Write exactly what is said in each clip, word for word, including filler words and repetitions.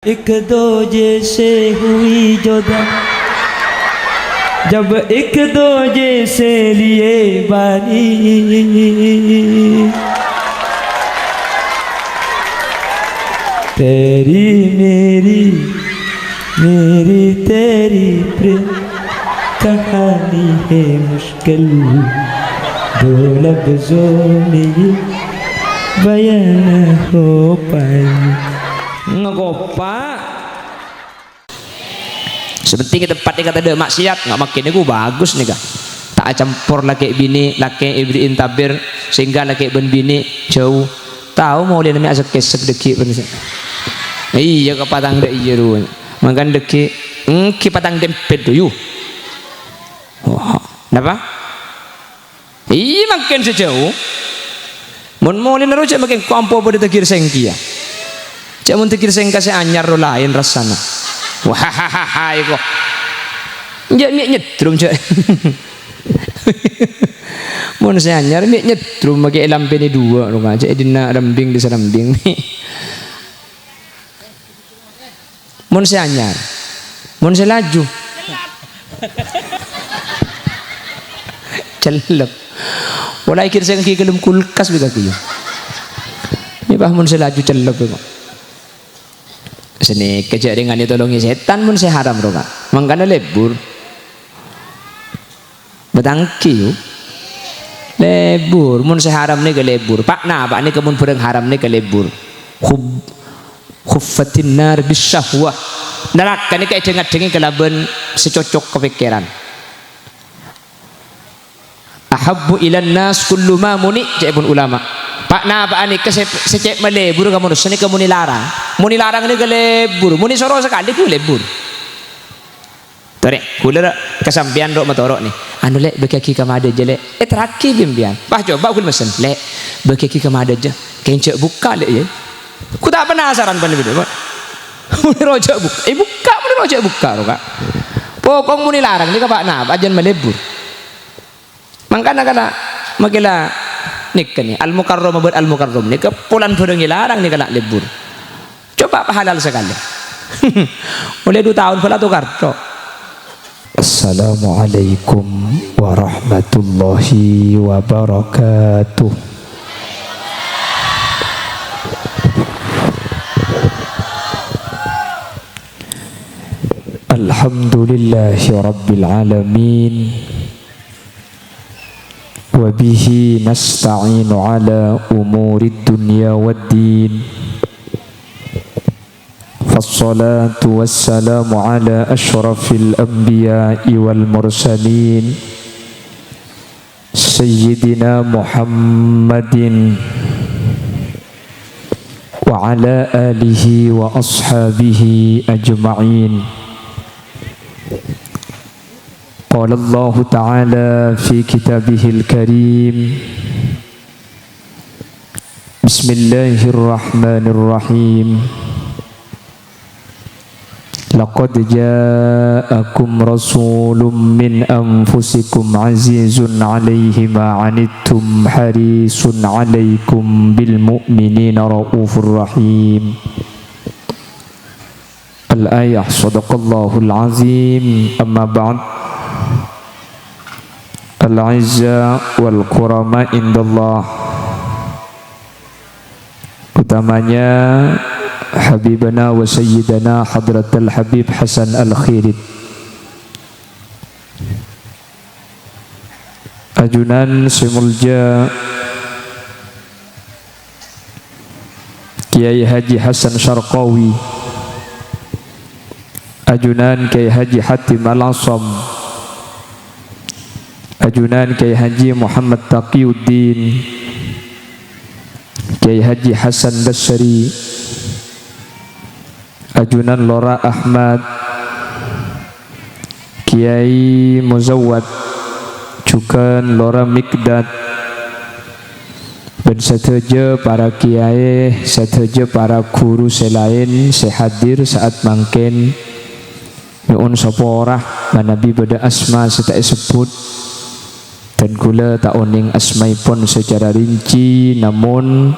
ایک دوجے سے ہوئی جدا، جب ایک دوجے سے لیے بانی، تیری میری، میری تیری پریم کہانی ہے مشکل، دو لفظوں میں یہ بیان ہو پانی۔ Ngopa? Sè pentèng è tempat nèka tadâ' maksiat, nga' makkè nèko bagus nèka. Ta' acampor lakè' binè, lakè' èberri'in tabir, sehingga lakè' bân binè jhâu. Tao molèna mè' asek-kèsek dhâggi' bân sè-, iyâ, ka patang dâ' iyâ, ru. Mangkana dhâggi', èngghi patang dempet, yu. Wah, napa? Iyâ, mangkèn sè jhâu. Mon molèna ro jhâ' mangkèn ko' ampo padâ dâgghi' sèngkèya. Jhâ' mon dâgghi' sèngka sè anyar ro laèn rassana. Wah, iko. Jhâ' mè' nyèddrum, jhâ'. Mon sè anyar mè' nyèddrum makè èlampènè duwâ' ro, jhâ' è dinna' rembing dissa rembing. Mon sè anyar, mon sè laju. Cellep. Pola ègir sè èngghi è dâlem kulkas bi' kakè, yu. Nèka mon sè laju cellep, kok. Sè nèka jhâ' rèng anè tolongè sètan mon sè haram, ro, Ka'. Mangkana lebur. Bâtangkè, yu. Lebur. Mon sè haram nèka lebur. Pa'-napa' nèka mon bhârâng haram nèka lebur. Khub-, khuffatin nar bisyahwah. Naraka nèka èdheng-èdhengngè kalabân sè cocok ka pèkkèran. "Ahabbu ilan nas kullu ma muni'," ca'èpon ulama. Pa'-napa' nèka sè, sè cè' malebur ka manossa nèka mon èlarang. Mon èlarang nèka lebur. Mon èsoro sakalè, ghu lebur. Torè, ghulâ ra-, ka sampèyan ro' matoro' nè. "Anu, Lè', bâgiyâghi ka madâjâ, Lè'." Èterraghi bi' sampèyan. Wah, coba ghulâ messen, "Lè', bâgiyâghi ka madâjâ." "Kèng jhâ' bukka', Lè', yâ." Ghu ta' penasaran bân bidhâ, Pak. Mon ro' jhâ' bukka', è bukka', mon ro' jhâ' bukka', ro, Ka'. Pokok mon èlarang nèka pa'-napa' jhân malebur. Mangkana kala, makè la nèka nè, Al-Mukarramah bân Al-Mukarram nèka polana bhârâng èlarang nèka la lebur. Coba pahalal sakalè. Ollè du taon bhâlâ tokar, Cok. Assalamualaikum warahmatullahi wabarakatuh. Alhamdulillahi rabbil alamin. Wa bihi nasta'inu ala umurid dunya wad din. Fassalatu wassalamu ala asyrafil anbiya'i wal mursalin, Sayyidina Muhammadin wa ala alihi wa ashabihi ajma'in. Qala Allahu ta'ala fi kitabihil karim, Bismillahirrahmanirrahim. Laqad ja'akum rasulun min anfusikum azizun 'alaihi ma 'anittum harisun 'alaikum bil mu'minina raufur rahim. Al-ayah, sadaqallahul azim. Amma ba'd. Al-izza wal kurama indallah. Utamanya Habibana wa Sayyidana Hadratal Habib Hasan Al-Khirit. Ajunan sè molja Kiai Haji Hasan Syarqawi, ajunan Kiai Haji Hatim Al-Asam, ajunan Kiai Haji Muhammad Taqiyuddin, Kiai Haji Hasan Basri, ajunan Lora Ahmad, Kiai Muzawwad, jhughân Lora Mikdad, bân sadhâjâ para kiai, sadhâjâ para ghuru sè laèn sè hadir sa'at mangkèn. Nyo'on sapora manabi bâdâ asma sè ta' èsebbhut, dan kaulâ ta' onèng asmaèpon sacara rinci, namong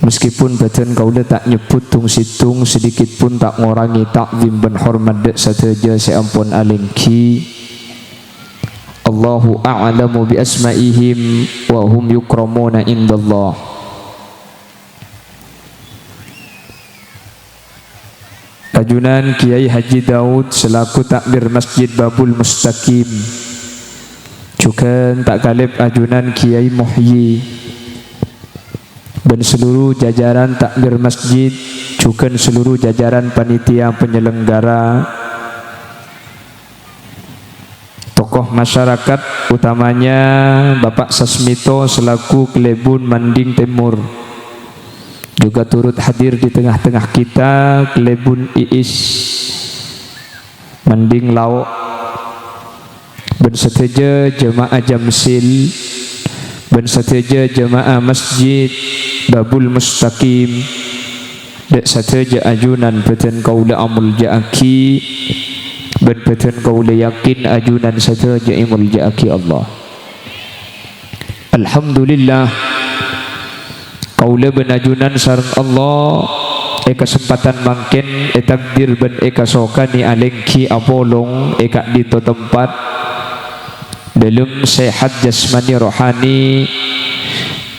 Meskipun bâdân kaulâ ta' nyebbhut tong-sèttong, sedikit pun ta' ngorangè ta'zim bân hormat dâ' sadhâjâ sè ampon alèngghi. Allahu a'lamu bi asma'ihim wa hum yukramuna indallah. Ajunan Kiai Haji Daud selaku takmir Masjid Babul Mustaqim, jhughân ta' kalèp ajunan Kiai Muhyi, bân seluruh jajaran takmir masjid, jhughân seluruh jajaran panitia penyelenggara, tokoh masyarakat, utamanya Bapak Sasmito selaku Kalèbun Manding Tèmor, juga turut hadir di tengah-tengah kita, Kalèbun Iis Manding Lao', bân sadhâjâ jemaah Jamsil, bân sadhâjâ jemaah Masjid Babul Mustaqim, dâ' sadhâjâ ajunan bâdân kaulâ amolja'aghi, bân bâdân kaulâ yakin ajunan sadhâjâ èmolja'aghi Allah. Alhamdulillah, kaulâ bân ajunan sareng Allah è kasempadhân mangkèn ètakdir bân èkasokanè alèngghi apolong è ka'dinto tempat, dâlem sehat jasmani rohani,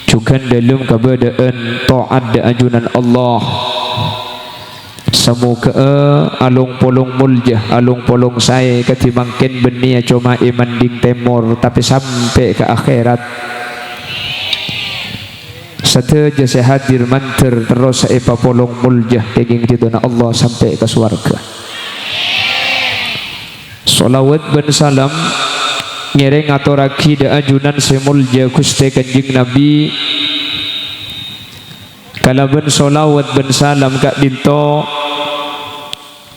jhughân dâlem kabâdâ'ân ta'at dâ' ajunan Allah. Samoghâ'â along-polong molja, along-polong saè kadhi mangkèn bânnèya coma è Manding Tèmor, tapè sampè' ka akhèrat. Sadhâjâ sè hadir mandhâr terros èpapolong molja kèngèng ridhona Allah sampè' ka sowarghâ. Sholawat bân salam ngèrèng atorraghi dâ' ajunan sè molja Ghustè Kanjeng Nabi. Kalabân sholawat bân salam ka'dinto,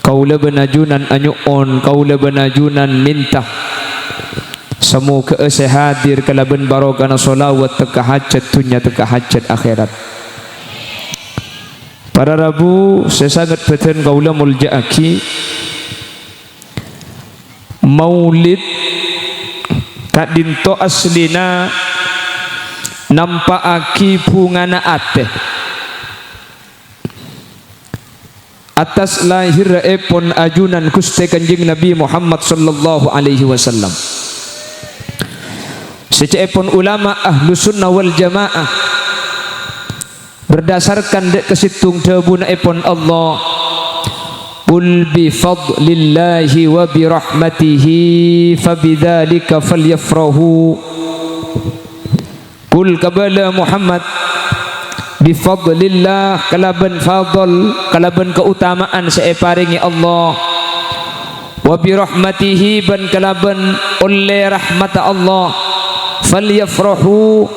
kaulâ bân ajunan anyo'on, kaulâ bân ajunan mènta, samoghâ'â sè hadir kalabân barokana sholawat tekka hajhât dhunnya, tekka hajhât akhèrat. Para rabu sè sanget bâdân kaulâ molja'aghi, Maulid ka'dinto asllina nampa'aghi bhungana atè. Attas lahèrraèpon ajunan Ghustè Kanjeng Nabi Muhammad sallallahu alaihi wasallam. Sè ca'èpon ulama Ahlus Sunnah wal Jamaah, berdasarkan dâ' kasèttong dhâbuna èpon Allah, "Qul bi fadlillahi wa bi rahmatihi fa bidzalika falyafrahu." Qul, kabâlâ Muhammad, "Bi fadlillah," kalabân fadl, kalabân kaotama'an sè èparèngè Allah. "Wa bi rahmatihi," bân kalabân ollè rahmatta Allah, "falyafrahu,"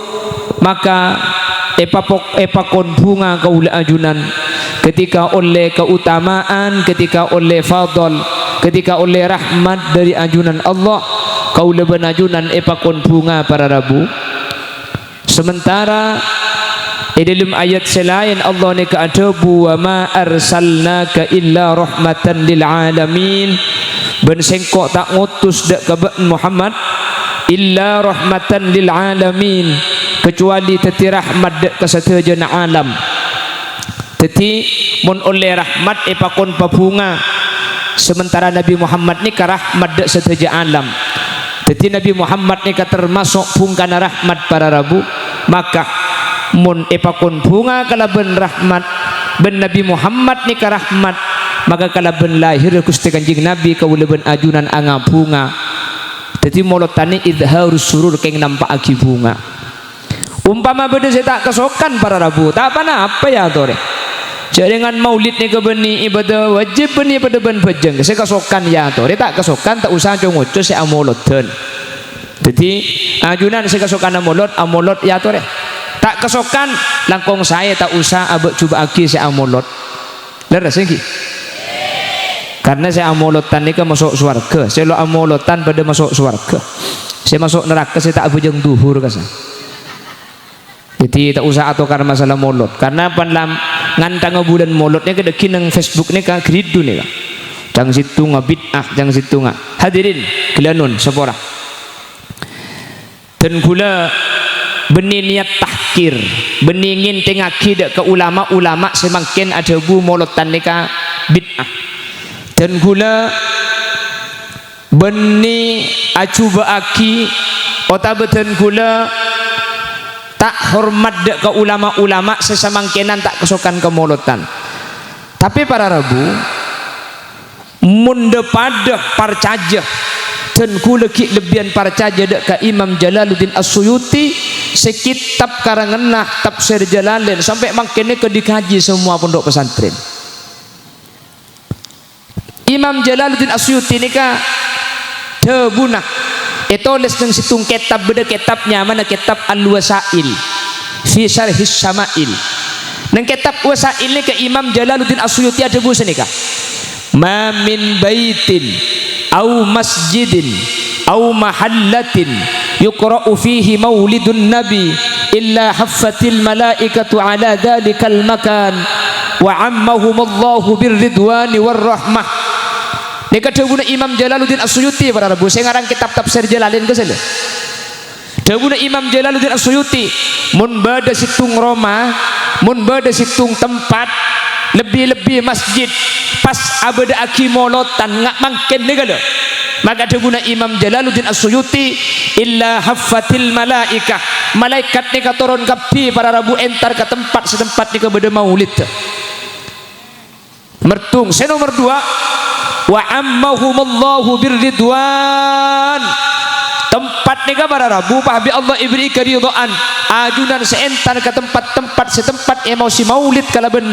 maka èpapok-, èpakon bhunga kaulâ ajunan ketika ollè kaotama'an, ketika ollè fadl, ketika ollè rahmat dâri ajunan Allah, kaulâ bân ajunan èpakon bhunga para rabu. Sementara è dâlem ayat sè laèn Allah nèka adhâbu, "Wa ma arsalnaka illa rahmatan lil alamin." Bân Sèngko' ta' ngotos dâ' ka bâ'na Muhammad illa rahmatan lil alamin, kecuali dhâddhi rahmat dâ' ka sadhâjâna alam. Dhâddhi, mon ollè rahmat èpakon pabhunga, sementara Nabi Muhammad nèka rahmat dâ' sadhâjâ alam. Dhâddhi, Nabi Muhammad nèka termaso' bhungkana rahmat para rabu. Maka, mon èpakon bhunga kalabân rahmat, bân Nabi Muhammad nèka rahmat, maka kalabân lahèrra Ghustè Kanjeng Nabi, kaulâ bân ajunan angabhunga. Dhâddhi, molod tanè idharus surur, kèng nampa'aghi bhunga. Ompama bâdâ sè ta' kasokan para rabu, ta' ponapa èyatorè. Jhâ' rèngan maulid nèka bânnè ibadah wajib, bânnè padâ bân bhâjâng. Sè kasokan èyatorè, ta' kasokan ta' osa co-ngoco sè amolodhân. Dhâddhi, ajunan sè kasokan amolod, amolod èyatorè. Ta' kasokan, langkong saè ta' osa abâ'-jhubâ'âghi sè amolod. Lerres, ènggi? Karna sè amolodhân nèka maso' sowarghâ, sè lo' amolodhân padâ maso' sowarghâ. Sè maso' naraka sè ta' abhâjâng dhuhur, kasa. Dhâddhi, ta' osa atokar masalah molod. Karna pan lam-, ngantanga bulân molod nèka dhâggi' neng Facebook nèka, gridhu nèka. Cang sèttonga bid'ah, cang sèttonga. Hadirin, ghellânon, sapora. Dân kaulâ bânnè niyat tahqiq. Kir, bânnè ngènthèngngaghi dâ' ka ulama-ulama sè mangkèn adhâbu molodhân nèka bid'ah. Dân kaulâ bânnè ajhubâ'âghi otabâ dân kaulâ ta' hormat dâ' ka ulama-ulama sè samangkènan ta' kasokan ka molodhân. Tapè para rabu, mon dhâ-padhâ parcajâ, dân kaulâ ghi' lebbiyân parcajâ dâ' ka Imam Jalaluddin As-Suyuti sè kètab karanganna Tafsir Jalalain sampè' mangkèn nèka dikaji samowa pondhuk pesantren. Imam Jalaluddin As-Suyuti nèka dhâbuna ètolès neng sèttong kètab, bâdâ kètab nyamana kètab Al-Wasail fi Syarhis Syama'il. Neng kètab Wasail nèka Imam Jalaluddin As-Suyuti adhâbu sanèka, "Ma min baitin au masjidin au mahallatin yuqra'u fihi maulidun nabi illa haffatil malaikatu ala dzalikal makan wa ammahumullahu birridwani warrahmah." Nèka dhâbuna Imam Jalaluddin As-Suyuti, para rabu, sè ngarang kètab Tafsir Jalalain ghâsella. Dhâbuna Imam Jalaluddin As-Suyuti, "Mon bâdâ sèttong roma, mon bâdâ sèttong tempat, lebbi-lebbi masjid, pas abâdâ'âghi molodhân nga' mangkèn nèka lho." Maka dhâbuna Imam Jalaluddin As-Suyuti, "Illa haffatil malaikah." Malaèkat nèka toron kabbhi para rabu entar ka tempat sè tempat nèka bâdâ maulid. Merdhung. Sè nomer duwâ', "Wa ammahumullahu birridwan." Tempat nèka para rabu pas bi' Allah èberri' karidhoan. Ajunan sè entar ka tempat-tempat sè tempat èmaosi maulid kalabân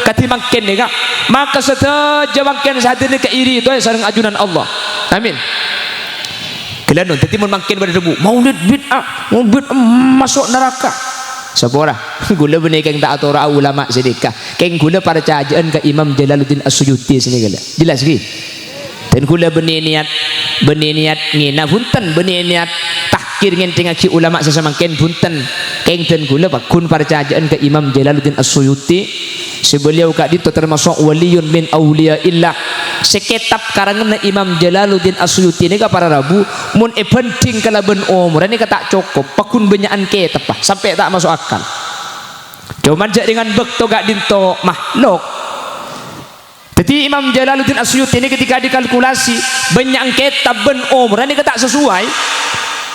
kadhi mangkèn nèka. Maka sadhâjâ mangkèn sè hadir nèka èridhoè sareng ajunan Allah. Amin. Ghellâ' non, dhâddhi mon mangkèn padâ dhâbu, "Maulid bid'ah, maulid bid'ah, maso' naraka." Sapora, ghulâ bânnè kèng ta' atoro'a ulama sè nèka. Kèng ghulâ parcajâ'ân ka Imam Jalaluddin As-Suyuti sè nèka, la. Jelas, ghi? Dân ghulâ bânnè niyat, bânnè niyat ngèna, bhunten, bânnè niyat tahkir ngènthèngngaghi ulama sè samangkèn, bhunten. Kèng dân ghulâ pagghun parcajâ'ân ka Imam Jalaluddin As-Suyuti. Sè beliau ka'dinto termasuk waliyun min auliyaillah. Sè kètab karanganna Imam Jalaluddin As-Suyuti nèka para rabu, mon èbhândhing kalabân omorra nèka ta' cokop, pagghun bânnya'an kètabbhâ, sampè' ta' maso' akal. Coma jhâ' rèngan bâkto ka'dinto mahlok. Dhâddhi Imam Jalaluddin As-Suyuti nèka ketika dikalkulasi, bânnya'an kètab bân omorra nèka ta' sesuai.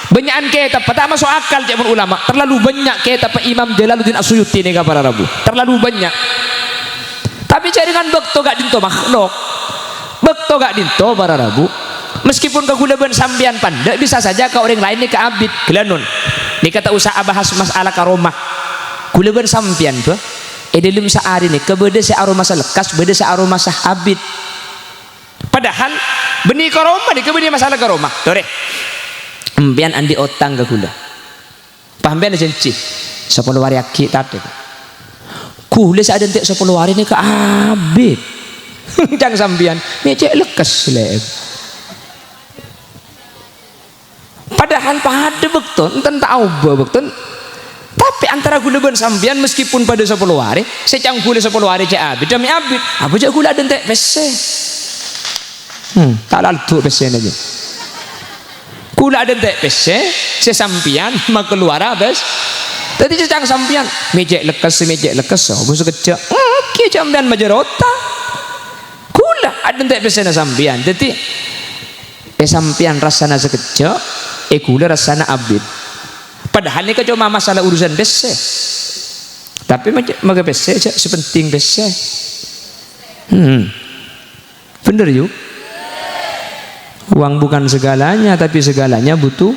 Bânnya'an kètab, ta' maso' akal, ca'èpon ulama. Terlalu bânnya' kètab Imam Jalaluddin As-Suyuti nèka para rabu. Terlalu bânnya'. Tapè jhâ' rèngan bâkto ka'dinto mahlok. Bâkto ka'dinto para rabu. Meskipun ka ghulâ bân sampèyan pandâ', bisa saja ka orèng laèn nèka abit. Ghellâ' non. Nèka ta' osa abahas masalah karomah. Ghulâ bân sampèyan, bâ. È dhâlem saarè nèka bâdâ sè aromasa lekkas, bâdâ sè aromasa abit. Padahal bânnè karomah nèka bânnè masalah karomah. Torè. Sampèyan andi' otang ka ghulâ. Pas sampèyan ajhânjhi, "Sapolo arè aghi' tatè." Ghulâ sè adhânte' sapolo arè nèka abit. Ca'na sampèyan, "Mè' cè' lekkes, lè'." Padahal padâ bâkto, enten ta' obâ bâkto. Tapè antara ghulâ bân sampèyan, meskipun padâ sapolo arè, sè ca'na ghulâ sapolo arè cè' abit, dhâ' mè' abit, apa jhâ' ghulâ adhânte' pèssè? Hmm, ta' laldu' pèssèna jiyâ. Ghulâ adhânte' pèssè, sè sampèyan makalowara pès-, dhâddhi sè ca'na sampèyan, "Mè' cè' lekkes, mè' cè' lekkes, apa sakejjhâ'?" Èngghi sampèyan majâr otang. Ghulâ adhânte' pèssèna sampèyan. Dhâddhi, è sampèyan rassana sakejjhâ', è ghulâ rassana abit. Padahal nèka coma masalah urusan pèssè. Tapè ma-, maka pèssè jhâ' sè penting pèssè. Hmm. Bhender, yu? Uang bukan segalanya, tapi segalanya butuh.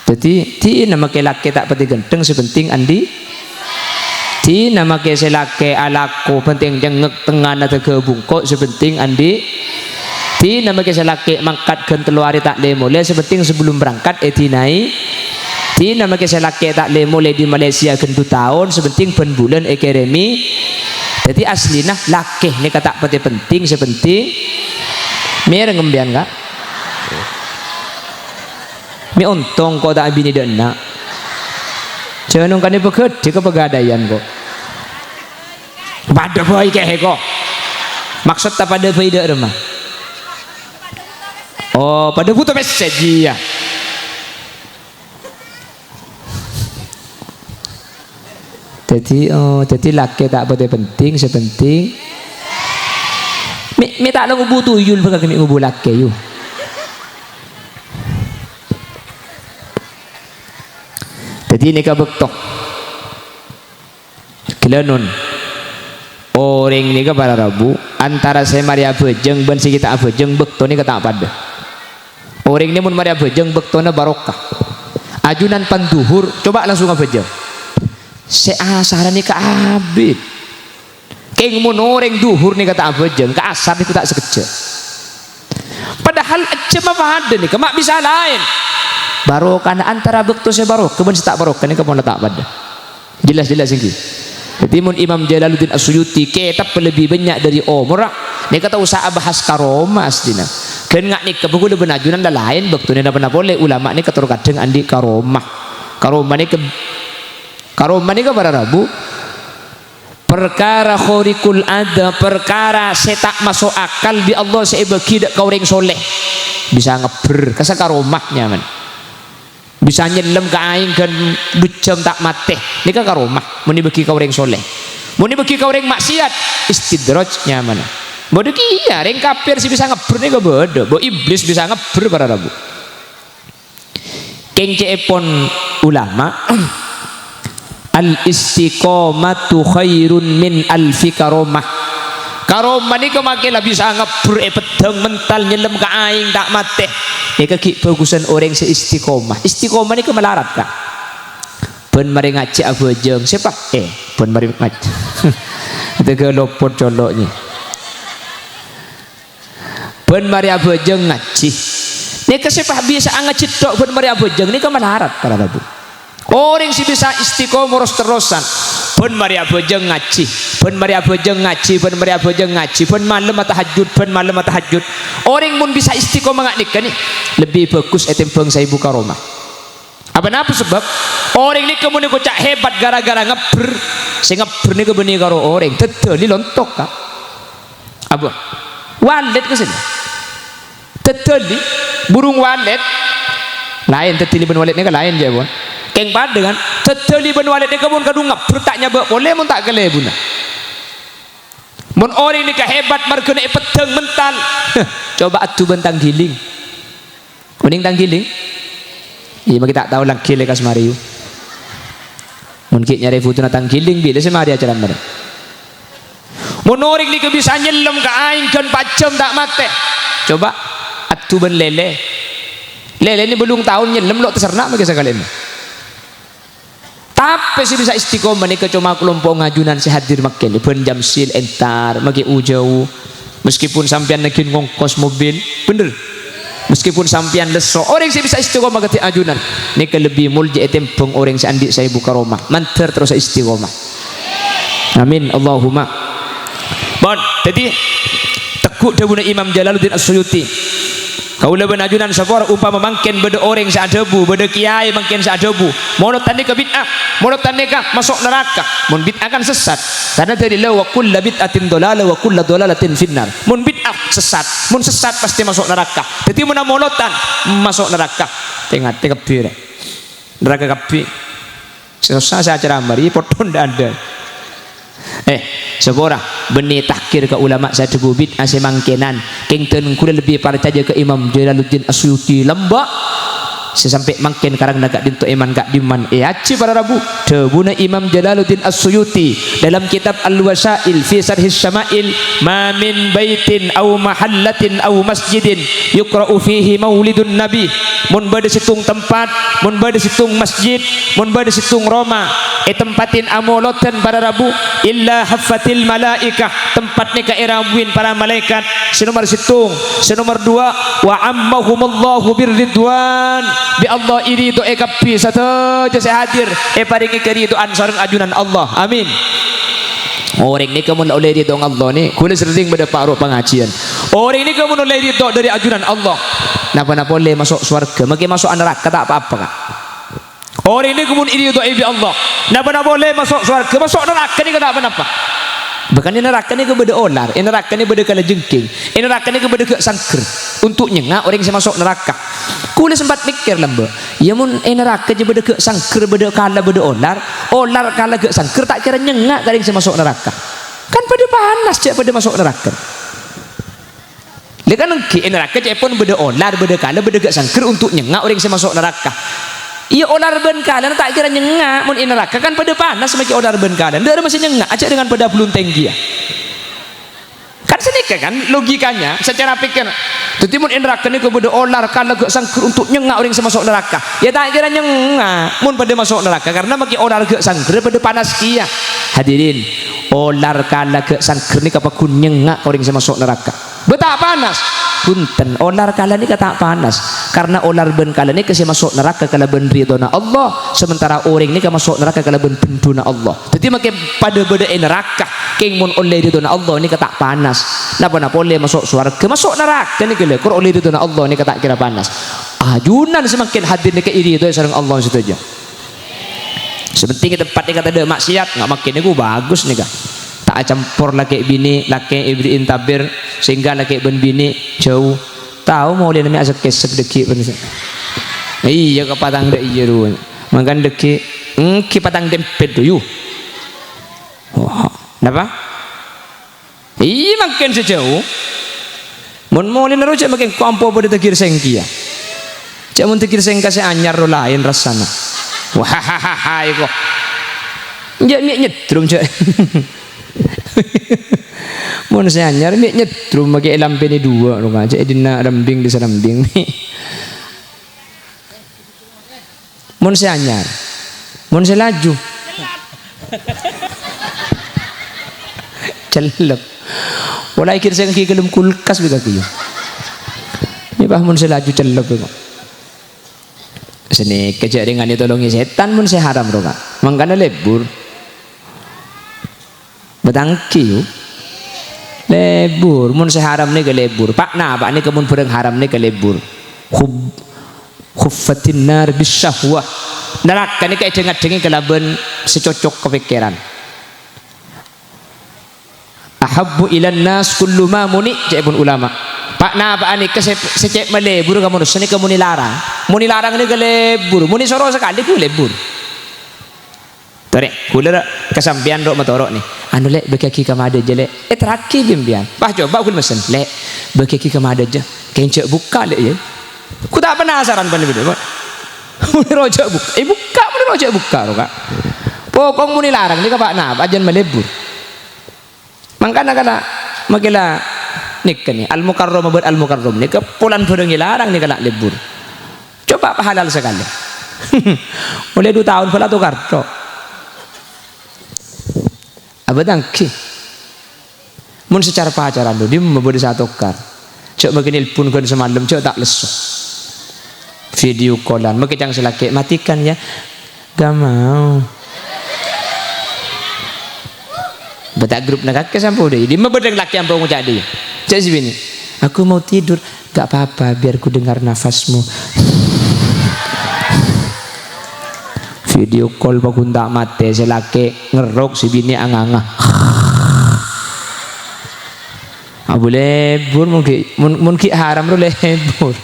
Dhâddhi, dinah makè lakè ta' patè ghântheng, sè penting andi'. Dinah makè sè lakè alako penting cengngek tengnga'na tèghâ bungko', sè penting andi'. Dinah makè sè lakè mangkat ghân tello arè ta' lè-molè, sè penting sebelum berangkat èdinaè. Dinah makè sè lakè ta' lè-molè di Malaysia ghân du taon, sè penting bân bulân èkèrèmè. Dhâddhi aslina lakè nèka ta' patè penting, sè penting mèreng sampèyan, Ka'. Mè' ontong ko' ta' abinè dâ' enna'. Jhâ' nongkanè paghâdhi ka paghâdhâyan ko'. Padâ bhâi kèhè ko'. Maksodda padâ bhâi dâ' remma. Oh, padâ bhuto pèssè jiyâ. Dhâddhi, oh, dhâddhi lakè ta' patè penting, sè penting. Mè', mè' ta' la ngobu tuyul bhâkal mè' ngobu lakè, yu. Dhâddhi nèka bâkto. Ghellâ' non. Orèng nèka para rabu, antara sè marè abhâjâng bân sè ghi' ta' abhâjâng, bâkto nèka ta' padâ. Orèng nè mon marè abhâjâng, bâktona barokah. Ajunan pan dhuhur, coba langsung abhâjâng. Sè asar nèka abit. Kèng mon orèng dhuhur nèka ta' abhâjâng, ka asar nèka ta' sakejjhâ'. Padahal jhâmma padâ nèka ma' bisa laèn. Barokana antara bâkto sè barokah bân sè ta' barokah nèka pola ta' padâ. Jelas-jelas ènggi. Dhâddhi, mon Imam Jalaluddin As-Suyuti kètab lebbi bânnya' dâri omorra, nèka ta' osa abahas karomah asdina. Ghân nga' nèka bâ kaulâ bân ajunan la laèn bâktona napa-napa polè, ulama nèka tor kadhâng andi' karomah. Karomah nèka, karomah nèka para rabu, parkara khariqul ada, parkara sè ta' maso' akal bi' Allah sè èbâghi dâ' ka orèng soleh. Bisa ngebbher, kassa' karomah nyamana. Bisa nyellem ka aèng ghân du jhâm ta' matè. Nèka karomah, mon èbâghi ka orèng soleh. Mon èbâghi ka orèng maksiat, istidraj nyamana. Bâdâ kèya, rèng kafir sè bisa ngebbher nèka bâdâ. Bo iblis bisa ngebbher para rabu. Kèng cè'èpon ulama, "Al-istiqomatu khairun min alfi karomah." Karomah nèka makè la bisa ngebbher è peddhâng mental nyellem ka aèng ta' matè. Nèka ghi' bhâghusân orèng sè istiqomah. Istiqomah nèka malarat, Ka'. Bân marè ngajhi abhâjâng. Sèpa? Eh, bân marè ngaj-, Tega lopot colo'nya. Bân marè abhâjâng ngajhi. Nèka sèpa bisa ngajhi tok bân marè abhâjâng. Nèka malarat, para rabu. Orèng sè bisa istiqomah ros-terrosan, bân marè abhâjâng ngajhi, bân marè abhâjâng ngajhi, bân marè abhâjâng ngajhi, bân malem atahajjud, bân malem atahajjud. Orèng mon bisa istiqomah nga' nèka nè, lebbi bhâghus ètèmbhâng saèbu karomah. Apa napa sebab? Orèng nèka mon èkoca' hebat gara-gara ngebbher, sè ngebbher nèka bânnè karo orèng, dâddâli lontok, Ka'. Apa? Walid ka sèna. Dâddâli, burung walid. Laèn dâddâli bân walid nèka laèn, jâ, pon. Kèng padâ, kan? Dâddâli bân walid nèka mon kadhung ngebbher ta' nyabâ' polè mon ta' kalèbunna. Mon orèng nèka hebat marghâna è peddhâng mental. Coba adhu bân tanggiling. Onèng tanggiling? Iyâ, makè ta' tao langghi lekas marè, yu. Mon ghi' nyarè bhudhuna tanggiling, bilâ sè marè acara marè? Mon orèng nèka bisa nyellem ka aèng ghân pa' jhâm ta' matè. Coba adhu bân lèlè. Lèlè nè bâllung taon nyellem lo' tasarna makè sakalèna. Tapè sè bisa istiqomah nèka coma kalompo' ajunan sè hadir mangkèn, bân Jamsil entar, makè u-jâu. Meskipun sampèyan nangghing ngongkos mobil, bhender. Meskipun sampèyan lesso, orèng sè bisa istiqomah kadhi ajunan, nèka lebbi molja ètèmbhâng orèng sè andi' saèbu karomah. Mandhâr terros istiqomah. Amin, Allahumma. Pon, dhâddhi, tegghu' dhâbuna Imam Jalaluddin As-Suyuti. Kaulâ bân ajunan sapora umpama mangkèn bâdâ orèng sè adhâbu, bâdâ kèyaè mangkèn sè adhâbu, "Molodhân nèka bid'ah, molodhân nèka maso' naraka." Mon bid'ah kan sessat. Karna dalilla, "Wa kullu bid'atin dhalalah wa kullu dhalalatin finnar." Mon bid'ah sessat, mon sessat pastè maso' naraka. Dhâddhi mon amolodhân maso' naraka. Tè-ngatè kabbhi rè. Naraka kabbhi. Sè sossa sè acara marè, potthon dâ'-adâ'. Eh, sapora, bânnè tahkir ka ulama sè adhâbu bid'ah sè mangkènan. Kèng dân kaulâ lebbi parcajâ ka Imam Jalaluddin As-Suyuti lambâ'. Sè sampè' mangkèn karangna ka'dinto èman ka'dimman èajhi para rabu. Dhâbuna Imam Jalaluddin As-Suyuti dalam kitab Al-Wasail fi Syarhis Syama'il, "Ma min baitin aw mahallatin aw masjidin yuqra'u fihi maulidun nabi." Mon bâdâ sèttong tempat, mon bâdâ sèttong masjid, mon bâdâ sèttong roma, ètempatin amolodhân para rabu, "illa haffatil malaikah," tempat nèka èrambuwin para malaèkat. Sè nomer sèttong, sè nomer duwâ', "Wa ammahumullahu birridwan," bi' Allah èridhoè kabbhi sadhâjâ sè hadir, èparèngè karidhoan sareng ajunan Allah. Amin. Orèng nèka mon la ollè ridho Allah nè, kaulâ serrèng bâdâ paro pangajiyân. Orèng nèka mon ollè ridho dâri ajunan Allah, napa-napa ollè maso' sowarghâ, makè maso'a naraka ta' pa-apa, Ka'. Orèng nèka mon èridhoè bi' Allah, napa-napa ollè maso' sowarghâ, maso' naraka nèka ta' pa-napa. Bahkan è naraka nèka bâdâ olar, è naraka nèka bâdâ kalajengking, è naraka nèka bâdâ ghâ' sangghâr untuk nyengnga' orèng sè maso' naraka. Kaulâ sempat mèkkèr lambâ', iyâ mon è naraka jhâ' bâdâ ghâ' sangghâr, bâdâ kala, bâdâ olar, olar kala ghâ' sangghâr ta' kèra nyengnga' ka orèng sè maso' naraka. Kan padâ panas jhâ' padâ maso' naraka. Lè kan ènggi è naraka ca'èpon bâdâ olar, bâdâ kala, bâdâ ghâ' sangghâr untuk nyengnga' orèng sè maso' naraka. Iyâ olar bân kalana ta' kèra nyengnga', mon è naraka kan padâ panas makè olar bân kala. Dâ' remma sè nyengnga', ajâ' dengan padâ abulun tèngghi, yâ. Kan sanèka kan logikanya secara pikir. Dhâddhi mon è naraka nèko bâdâ olar, kala, ghâ' sangghâr untuk nyengnga' orèng sè maso' naraka. Yâ ta' kèra nyengnga' mon padâ maso' naraka karena makè olar ghâ' sangghâr padâ panas kèya. Hadirin, olar, kala, ghâ' sangghâr nèka paggun nyengnga' ka orèng sè maso' naraka. Bâ ta' panas? Bhunten, olar, kala nèka ta' panas. Karena olar bân kala nèka sè maso' naraka kalabân ridhona Allah, sementara orèng nèka maso' naraka kalabân bhendhuna Allah. Dhâddhi makè padâ bâdâ è naraka, kèng mon ollè ridhona Allah nèka ta' panas. Napa-napa ollè maso' sowarghâ, maso' naraka nèka lè, kor ollè ridhona Allah nèka ta' kèra panas. Ajunan samangkèn hadir nèka èridhoi sareng Allah sadhâjâ. Sè pentèng è tempat nèka tadâ' maksiat, nga' makè nèko bagus nèka. Ta' acampor lakè' binè', lakè' èbherri'in tabir, sehingga lakè' bân binè' jhâu. Tao molèna mè' asek-kèsek dhâggi' bân sè. Iyâ, ka patang dâ' iyâ, ru. Mangkana dhâggi', ènggi patang tempet, yu. Wah, napa? Iyâ, mangkèn sè jhâu. Mon molèna ro jhâ' makè engko' ampo padâ tagir sèngkèya. Jhâ' mon tagir sèngka sè anyar ro laèn rassana. Wah, iko. Jhâ' mè' nyedrum, jhâ'. Mon sè anyar mè' nyedrum makè èlampènè duwâ' ro, jhâ' è dinna' rembing dissa rembing. Mon sè anyar, mon sè laju, cellep. Pola ègir sè ènggi ghâlem kulkas bi' kakè, yu. Iyâ, pas mon sè laju cellep, kok. Sanèka jhâ' rèng anè tolongè sètan mon sè haram, ro, Ka'. Mangkana lebur. Bâtanggi, yu. Lebur, mon sè haram nèka lebur. Pa'-napa' nèka mon bhârâng haram nèka lebur. Hub-, huffatin nar bisyahwah. Naraka nèka èdheng-èdhengngè kalabân sè cocok ka pèkkèran. Ahabbu ilan nas kullu ma muni', ca'èpon ulama. Pa'-napa' nèka sè, sè cè' malebur ka manossa nèka mon èlarang. Mon èlarang nèka lebur, mon èsoro sakalè ghu lebur. Torè, ghulâ ra, ka sampèyan ro' matoro' nè. Anu, Lè', bâgiyâghi ka ma' dhâjâ, Lè'. Èterraghi bi' sampèyan. Wah, coba ghulâ messen, Lè', bâgiyâghi ka ma' dhâjâ. Kèng jhâ' bukka', Lè', yâ. Ghu ta' penasaran bân bidhâ, mon. Mon ro' jhâ' bukka'. Eh, bukka', mon ro' jhâ' bukka', ro', Ka'. Pokok mon èlarang nèka pa'-napa', ajân malebur. Mangkana kala, makè la nèka nè, Al-Mukarramah bân Al-Mukarram nèka polana bhârâng èlarang nèka la lebur. Coba pahalal sakalè. Ollè du taon bhâlâ tokar, tok. Abâtanggi. Mon sè car-pacaran, du, dimma bâdâ sè atokar. Jhâ' makè nelpon ghân samalem, jhâ' ta' lesso. Video call-an, makè ca'na sè lakè', "Matikan ya." Gak mau. Bâta' grupna kakè sampè' dâ'. Dimma bâdâ lakè' ampo ngoca' dâ'. Ca'na sè binè', "Aku mau tidur." "Gak apa-apa, biar ku dengar nafasmu." Video call paggun ta' matè, sè lakè' ngerrok, sè binè' anganga. Abu lebur, mon ghi', mon, mon ghi' haram ro lebur.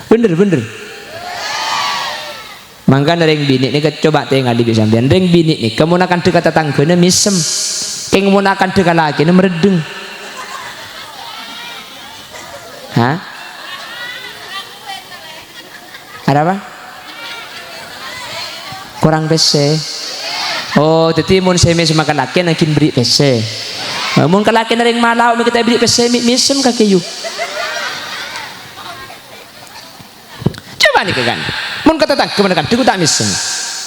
Bhender, bhender. Mangkana rèng binè' nèka coba tèngalè bi' sampèyan. Rèng binè' nèka mon akandhâ ka tatangghâna mèsem. Kèng mon akandhâ ka lakèna mreddheng. Hah? Arapa? Korang pèssè. Oh, dhâddhi mon sè mèsem ka lakèna ghi' bherri' pèssè. Eh, mon ka lakèna rèng malao mè' ta' èbherri' pèssè, mè' mèsem kakè, yu. Coba nèka kan. Mon ka tatangghâ mon kan, dhu ta' mèsem.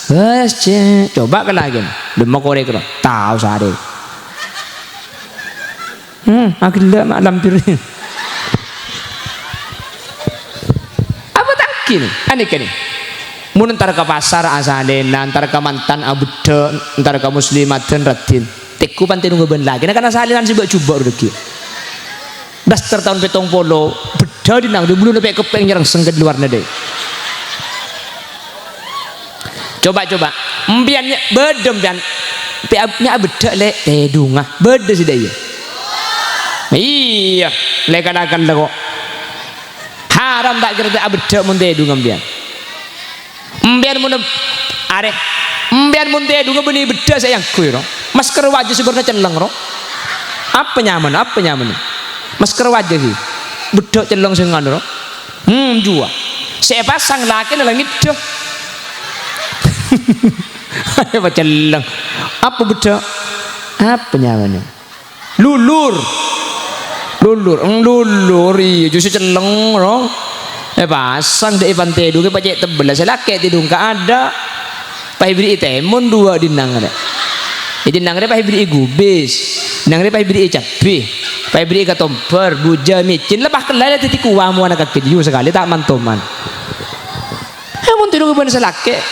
Bâs, Cè'. Coba ka lakèna. Dâmma korè kèra. Tao sarè. Hmm, aghellâ' ma' lampir. Abâtanggi nè. Anèka nè. Mon entar ka pasar asalèna, entar ka mantan abeddhâ', entar ka muslimaddhân raddhin. Tèngghu pantè nongghâ bân lakèna, karna salènan sè bâ'-jubâ' ro dhâggi'. Daster taon pèttong polo, beddhâ' dinna' dâ' buluna pè' keppèng nyerrengseng ka luar nèdè. Coba, coba. Empèyan nya-, bâdâ empèyan. Pè' ab-, nya' abeddhâ', Lè', tèdunga. Bâdâ sè dâ' iyâ. Iyâ, lè' kala-kala kok. Ha, Haram ta' kèra ta' abeddhâ' mon tèdhungnga empèyan. Empèyan mon, arè, empèyan mon tèdhungnga bânnè beddhâ' sè èangghuy, ro. Masker wajah sè bârna celleng, ro. Apa nyamana? Apa nyamana? Masker wajah ghi. Beddhâ' celleng sè nganu, ro. Hmm, jhuwâ. Sè èpasang lakèna la ngeddhâ. Apa celleng? Apa beddhâ'? Apa nyamana? Lulur. Lulur, eng, lulur, iyâ, jhuwâ sè celleng, no. Èpasang dâ' è pantèdhung, è pacè' tebbhella, sè lakè' tèdhung kaadâ'. Pas èbherri'i tèmon duwâ' dinna' rè. È dinna' rè pas èbherri'i gubis. Dinna' rè pas èbherri'i cabbhi. Pas èbherri'i katombhâr, bujâ, mècèn, la pas kella la dhâddhi kowa mowana kakè jiyâ sakalè ta' mantoman. È, mon tèdhung bân sè lakè'.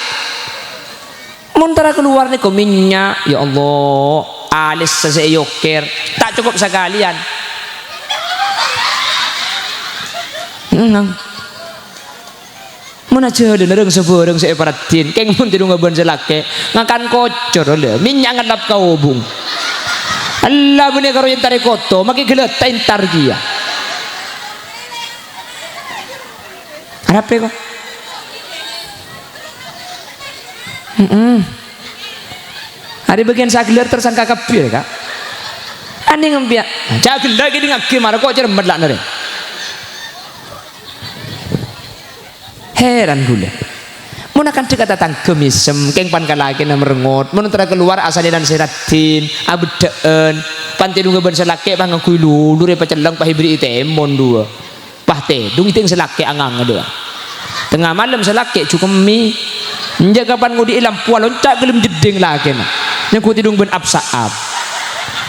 Mon tara kalowar nèko mènnya', ya Allah, alèssa sè èyokèr, ta' cokop sakalèyan. Engang. Mon ajhâlâna rèng-sabhârâng sè èparaddhin, kèng mon tèdhungnga bân sè lakè', ngakan kocor, lè, mènnya' ngallap ka obung. Ella bânnè karo èntarè koto, makè ghellâ' ta' èntar kèya. Arapa, ko'? Heeh. Arè bâgiyân sè aghellâ' tersangka kabbhi, Ka'. Anèng empèyan. Jhâ' ghellâ' kèdingngaghi, mara ko' cermet la' narè. Heran ghulâ. Mon akantha ka tatangghâ mèsem, kèng pan-kalakèna merengngot, mon tara kalowar asalènan sè raddhin, abeddhâ'ân, pan tèdhungnga bân sè lakè' pas ngangghuy lulur èpacelleng pas èbherri'i tèmon duwâ'. Pas tèdhung, èdhing sè lakè' anganga duwâ'. Tengnga malem sè lakè' jhukemmè. Enjâ' kapan ngodhi'i lampowa lonca' ghellem jeddhing lakèna. Nyangghu tèdhung bân ap-sa'ap.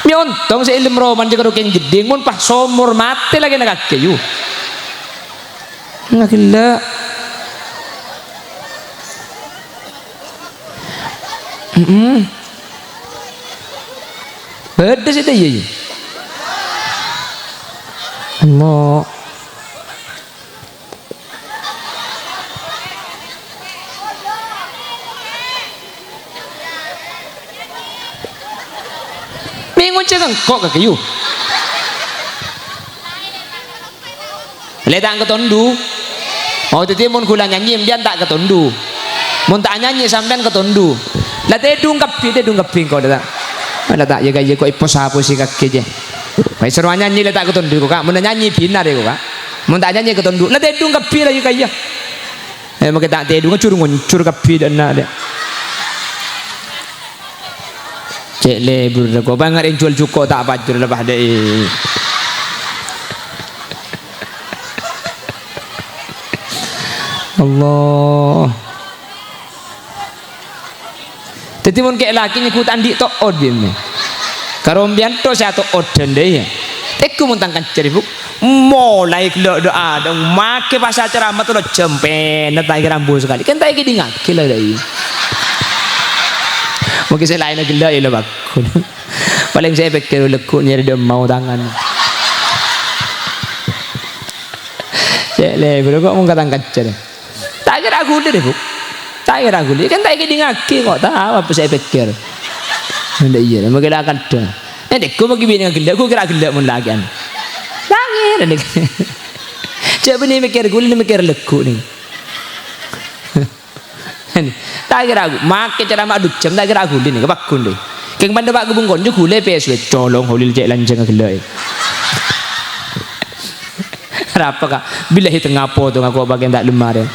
Mè' ontong sè èlem romana jhâ' karo kèng jeddhing, mon pas somor matè lakèna kakè, yu. Ngaghellâ'. Heeh. Bâdâ sè dâjâ, yu. Allah. Mè' ngoncè' engko' kakè, yu. Lè ta' katondhu. Oh, dhâddhi mon ghulâ nyanyè, empèyan ta' katondhu. Mon ta' nyanyè, sampèyan katondhu. La tèdhung kabbhi, tèdhung kabbhi engko' la ta'. La ta' iyâ-ka'iyâ ko' èpos-aposè kakè jiyâ. Pas soro nyanyè la ta' katondhu ko', Ka'. Mon nyanyè bhinar iyâ ko', Ka'. Mon ta' nyanyè katondhu. La tèdhung kabbhi la iyâ-ka'iyâ. Eh, makè ta' tèdhungnga jhur-ngonjhur kabbhi dâ' enna' dâ'. Cè' lebur ko', bângal ènjhuwâl jhuko' ta' pajur lepas dâ'i. Allah. Dhâddhi mon kè' lakè nyebbhut andi' to'ot, bimè. Karo empèyan to' sè ato'ot dândâ, iyâ. Tèggu mon tang kanca, Bu. Molaè ghellâ' dâ' adâ', makè pas acara matolo jhâmpèna ta' èrambu sakalè. Kan ta' èkèdingngaghi la, la, iyâ. Mungkin sè laènna ghellâ' iyâ la bhâghus. Palèng sè èpèkkèr lagghu' nyarè dâ' mau tangan. Cè' lebur ko' mon ka tang kanca. Ta' kèra ghuli rè, Bu. Ta' kèra ghuli. Kan ta' èkèdingngaghi ko', tao apa sè èpèkkèr. Iyâ, iyâ, mungkin la kandhâ. Nèng tèggu mangkè binè'na ghellâ', ghu kèra ghellâ' mon lakè'an. Lakè' rè nèng. Jhâ' bânnè mèkkèr ghuli, mèkkèr lagghu' nèng. Ta' kèra ghu-, makè ceramah du jam, ta' kèra ghuli nèng, pagghun dâ'. Kèng pandâ pa' ghubung konco ghuli pè' suwe, colong Holil cè' lanjhângnga ghellâ'. Arapa, Ka'? Billahi tengnga potong ako' pakèn ta' lemmar, yâ.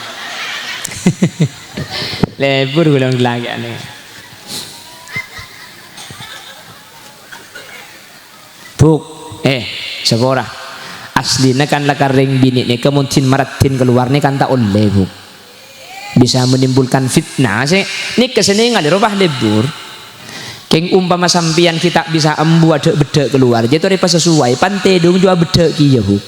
Lebur ghulâ lakè'an. Bu', eh, sapora. Aslina kan lakar rèng binè' nèka mon dhing maraddhin kalowar nèka kan ta' ollè, Bu'. Bisa menimbulkan fitnah, sè nèka sè nèngalè rowa lebur. Kèng umpama sampèyan ghi' ta' bisa embu adâ'-beddhâ' kalowar, jhâ' torè pasasuwai, pan tèdhung jhuwâ beddhâ' kèya, Bu'.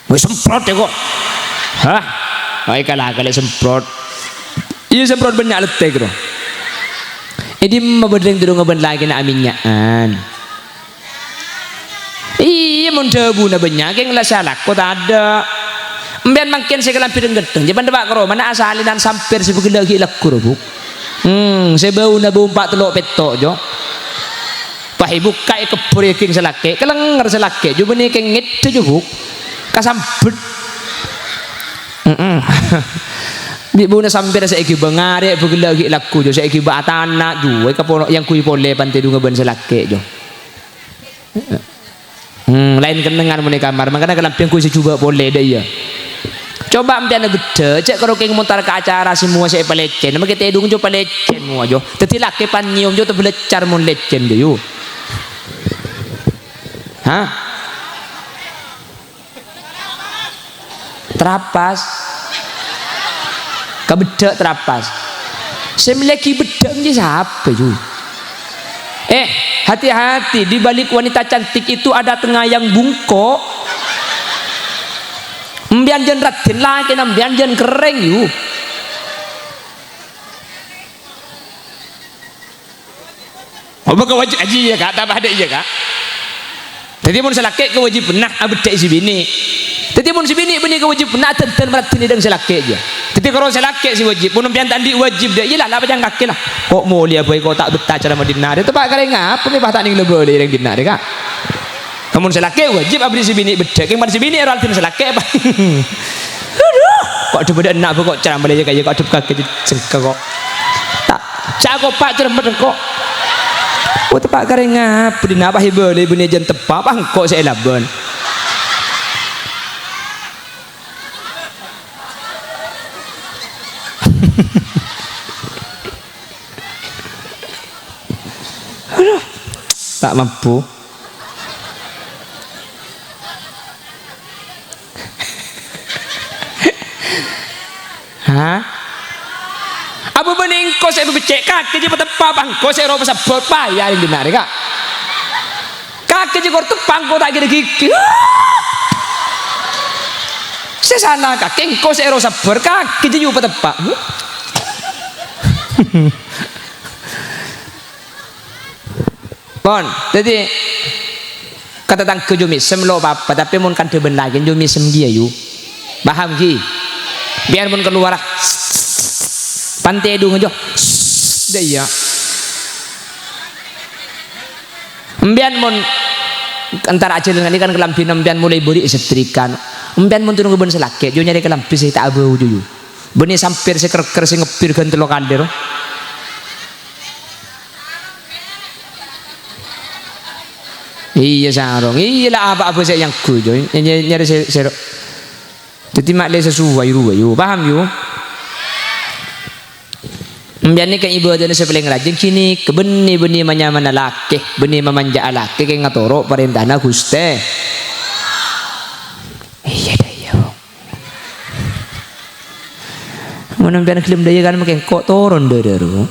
Wis semprot, yâ, ko'. Hah? Wae kala-kala semprot. Iyâ, semprot bânnya' lettek, ro. È dimma bâdâ rèng tèdhungnga bân lakèna amènnya'an. Iyâ, mon dhâbuna bânnya', kèng la sè alako tadâ'. Empèyan mangkèn sè kalambhi rèng-ghedheng, jhâ' pandâ pa' ka romana asalènan sampèr sè bâghellâ' ghi' lagghu', ro, Bu'. Hmm, sè bâuna bâu empa' tello' pètto', Jo. Pas èbukka' èkebbhur è kèng sè lakè', kalènger sè lakè', jhâ' bânnè kèng ngèdhâ jhâ' ghuk. Kasambhât. Heeh. Bi' buna sampèyan sè èghibâ ngarè' bhâghellâ' ghi' lagghu, jhâ' sè èghibâ atana', jhâ' èkapono' èyangghuy polè pantèdungnga bân sè lakè', jhâ'. Hmm, laèn kennengngan mon è kamar, mangkana kalambhi èyangghuy sè jhubâ' polè, dâ' iyâ. Coba empèyan beddhâ, jhâ' karo kèng montar ka acara sè mowa sè èpalècèn, makè tèdung jhâ' palècèn mowa jhâ'. Dâddhi lakè pan nyèyom jhâ' tabâlâccar mon lècèn jhâ' yu. Hah? Trapas. Kabeddhâ' trapas. Sè mellèaghi beddhâ' ngghi sapa yu? Eh, hati-hati, di balik wanita cantik itu ada tengayang bungkok. Empèyan jhân raddhin lakèna empèyan jhân kerrèng, yu. Apa kawajib haji ya, Kak? Tambah ada iya, Kak? Dâddhi, mon sè lakè' kawâjibhânna abeddhâ'i sè binè'. Dâddhi, mon sè binè' bânnè kawâjibhânna adhândhân maraddhin è dhâng sè lakè' jâ. Dâddhi, karo sè lakè' sè wâjib. Mon empèyan ta' andi' wâjib, dâ' iyâ la, la pajhângkaghi la. Ko' molèya bhâi ko' ta' bettha cara Madinah rè. Teppa' karè ngapa mè' pas ta' nèng la bâlâi rèng dinna' rè, Kak? Mon sè lakè' wâjib aberri' sè binè' beddhâ'. Kèng mon sè binè' ro adhândhân sè lakè', apa? Adhu, ko' adhu bâdâ enna' bâ ko' cara molèya kaya ko' adhu kakè sengka ko'. Ta', ca' ko' pa' cermet ko'. Oh, teppa' karè ngapa dinna' pas èbâlâi bânnè jhân teppa' pas engko' sè èlabân. Adhu, ta' mampu. Hah? Apa bânnè engko' sè èpabhecce' kakè jâ pateppa' pas engko' sè ro pasabbhâr paya rèng dinna' rè, Kak? Kakè jâ kor teppa' engko' ta' kèra ghighir. Sè sala kakè engko' sè ro sabbhâr kakè jâ yu pateppa'. Pon, dâddhi, ka tatangghâ jhâ' mèsem lo' pa-apa, tapè mon kandhâ bân lakèn jhâ' mèsem ghi, ayu. Paham ghi? Biar mon kalowara, pantè dhungnga jhâ'. Dâ' iyâ. Empèyan mon, entara ajhâlân nganèka kan kalambhina empèyan molaè bâri' èsetrikan. Empèyan mon tèdhung bân sè lakè', jhâ' nyarè kalambhi sè ta' abâu jhâ' yu. Bânnè sampèr sè kèr-kèr sè ngebbhir ghân tello kalè ro. Iyâ, sarong. Iyâ, la apa-apa sè èyangghuy, Joy. Ny-, ny-, nyarè sè-, sèro. Dâddhi, ma' lè sasuwai rowa, yu. Paham, yu? Empèyan nèka ibâdâna sè palèng rajin, ghânèka, bânnè, bânnè manyamana lakè, bânnè mamanja'a lakè, kèng ngatoro' parèntana Ghustè. Iyâ, dâ' iyâ, Bu. Mon empèyan ghellem dâ' iyâ kan, mangkèn ko' toron dâ-, dâ-, ro.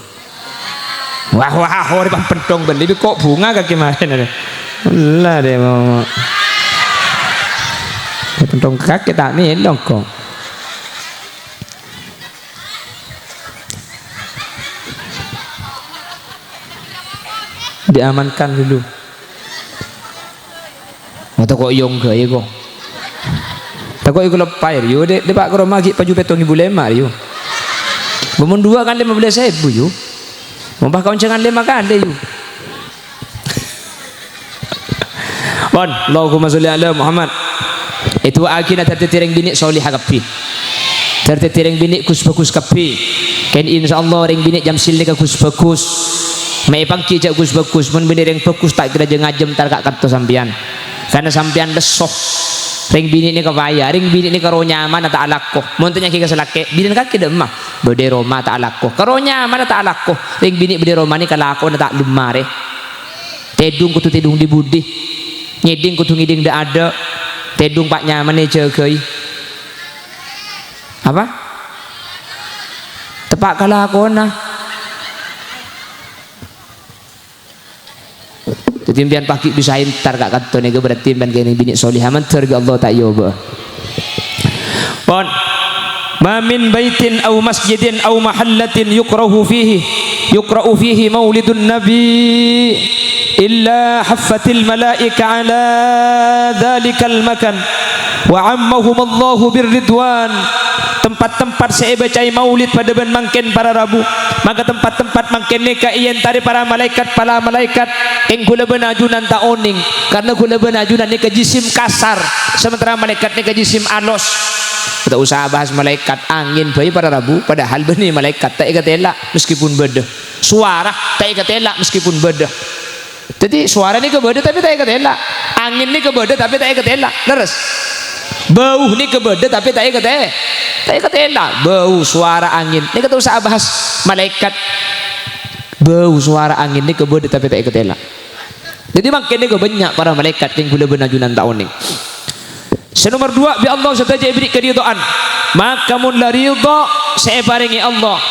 Wah, wah, orèng pampenthong bâli, bi' ko' bhunga kakè marèna. Ella, dè, mo. Penthong kakè ta' mèlo ko'. Diamankan dulu. Mata ko' yong gaya ko'. Tako' iku leppa, yu. Dè', dè' pa' ka roma ghi' paju pètto èbu lèma', yu. Bâ mon duwâ' kan lèma bellâs èbu, yu. Mon pas kaonjhângan lèma kalè, yu. Pon, Allahumma sholli ala Muhammad. Èdu'aaghi na dhâddhi rèng binè' soleha kabbhi. Dhâddhi rèng binè' ghus-bhâghus kabbhi. Kèng insyaallah rèng binè' Jamsil nèka ghus-bhâghus. Ma' èpangghi jhâ' ghus-bhâghus, mon binè' rèng bhâghus ta' kèra jhâ' ngajhem entar ka kanto sampèyan. Karna sampèyan lesso. Rèng binè' nèka paya, rèng binè' nèka ro nyamana ta' alako. Mon tanya'aghi ka sè lakè', bilân kakè dâ' emma? Bâdâ è roma ta' alako. Ka ro nyamana ta' alako. Rèng binè' bâdâ è roma nèka lakona ta' lem marè. Tèdung kodhu tèdung dhi-budhi. Ngèdhing kodhu ngèdhing dâ'-adâ'. Tèdung pa' nyamana èjâgâi. Apa? Teppa' ka lakona. Dhâddhi, empèyan paghi' bisa entar ka kanto nèka berarti empèyan kènèng binè' soleha, mandhâr bi' Allah ta' èobâ. Pon. Ma min baitin aw masjidin aw mahallatin yuqra'u fihi, yuqra'u fihi maulidun nabi illa haffatil malaika ala dzalikal makan. Wa 'ammahumallahu birridwan. Tempat-tempat sè èbâcaè maulid padâ bân mangkèn para rabu. Maka tempat-tempat mangkèn nèka èentarè para malaèkat, para malaèkat. Kèng ghulâ bân ajunan ta' onèng, karna ghulâ bân ajunan nèka jisim kasar, sementara malaèkat nèka jisim alos. Ta' osa abahas malaèkat, angèn bhâi para rabu, padahal bânnè malaèkat ta' èkatèla' meskipun bâdâ. Sowara ta' èkatèla' meskipun bâdâ. Dhâddhi, sowara nèka bâdâ tapè ta' èkatèla'. Angèn nèka bâdâ tapè ta' èkatèla'. Lerres? Bâu nèka bâdâ tapè ta' èkatè-, ta' èkatèla'. Bâu, sowara, angèn. Nèka ta' osa abahas malaèkat. Bâu, sowara, angèn nèka bâdâ tapè ta' èkatèla'. Dhâddhi, mangkèn nèka bânnya' para malaèkat kèng ghulâ bân ajunan ta' onèng. Sè nomer duwâ', bi' Allah sadhâjâ èberri' karidho'an. Maka mon la ridho sè èparèngè Allah,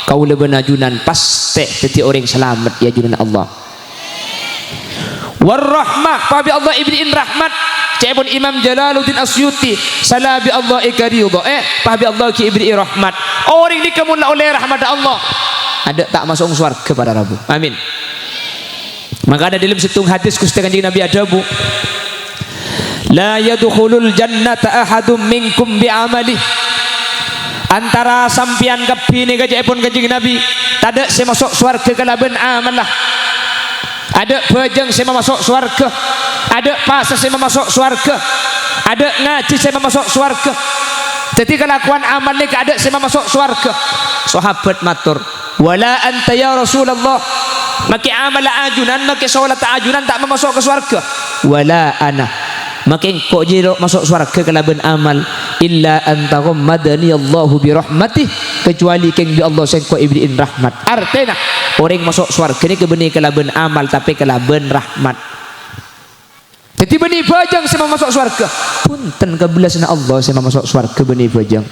kaulâ bân ajunan pastè dhâddhi orèng salamet è ajunanna Allah. Warahmah, pabi Allah èberri'in rahmat. Ca'èpon Imam Jalaluddin As-Suyuti, salabi Allah èkaridho, eh, pabi Allah ghi' èberri'i rahmat. Orèng nèka mon la ollè rahmatta Allah, adâ' ta' maso' sowarghâ para rabu. Amin. Mangkana dâlem sèttong hadis Ghustè Kanjeng Nabi adhâbu, "La yadkhulul jannata ahadum minkum bi amalihi." Antara sampèyan kabbhi nèka, ca'èpon Kanjeng Nabi, tadâ' sè maso' sowarghâ kalabân amalla. Adâ' bhâjâng sè mamaso' sowarghâ, adâ' pasa sè mamaso' sowarghâ, adâ' ngajhi sè mamaso' sowarghâ. Dhâddhi kalakowan amal nèka adâ' sè mamaso' sowarghâ. Sahabat mator, "Wala anta ya Rasulullah." Makè amalla ajunan, makè solatta ajunan ta' mamaso' ka sowarghâ. "Wala ana." Makè engko' jiyâ lo' maso' sowarghâ kalabân amal. "Illa an taghammadani Allahu bi rahmatih." Kajhâbhâli kèng bi' Allah sèngko' èberri'in rahmat. Artèna, orèng maso' sowarghâ nèka bânnè kalabân amal, tapè kalabân rahmat. Dhâddhi bânnè bhâjâng sè mamaso' sowarghâ. Bhunten, kabellasânna Allah sè mamaso' sowarghâ bânnè bhâjâng.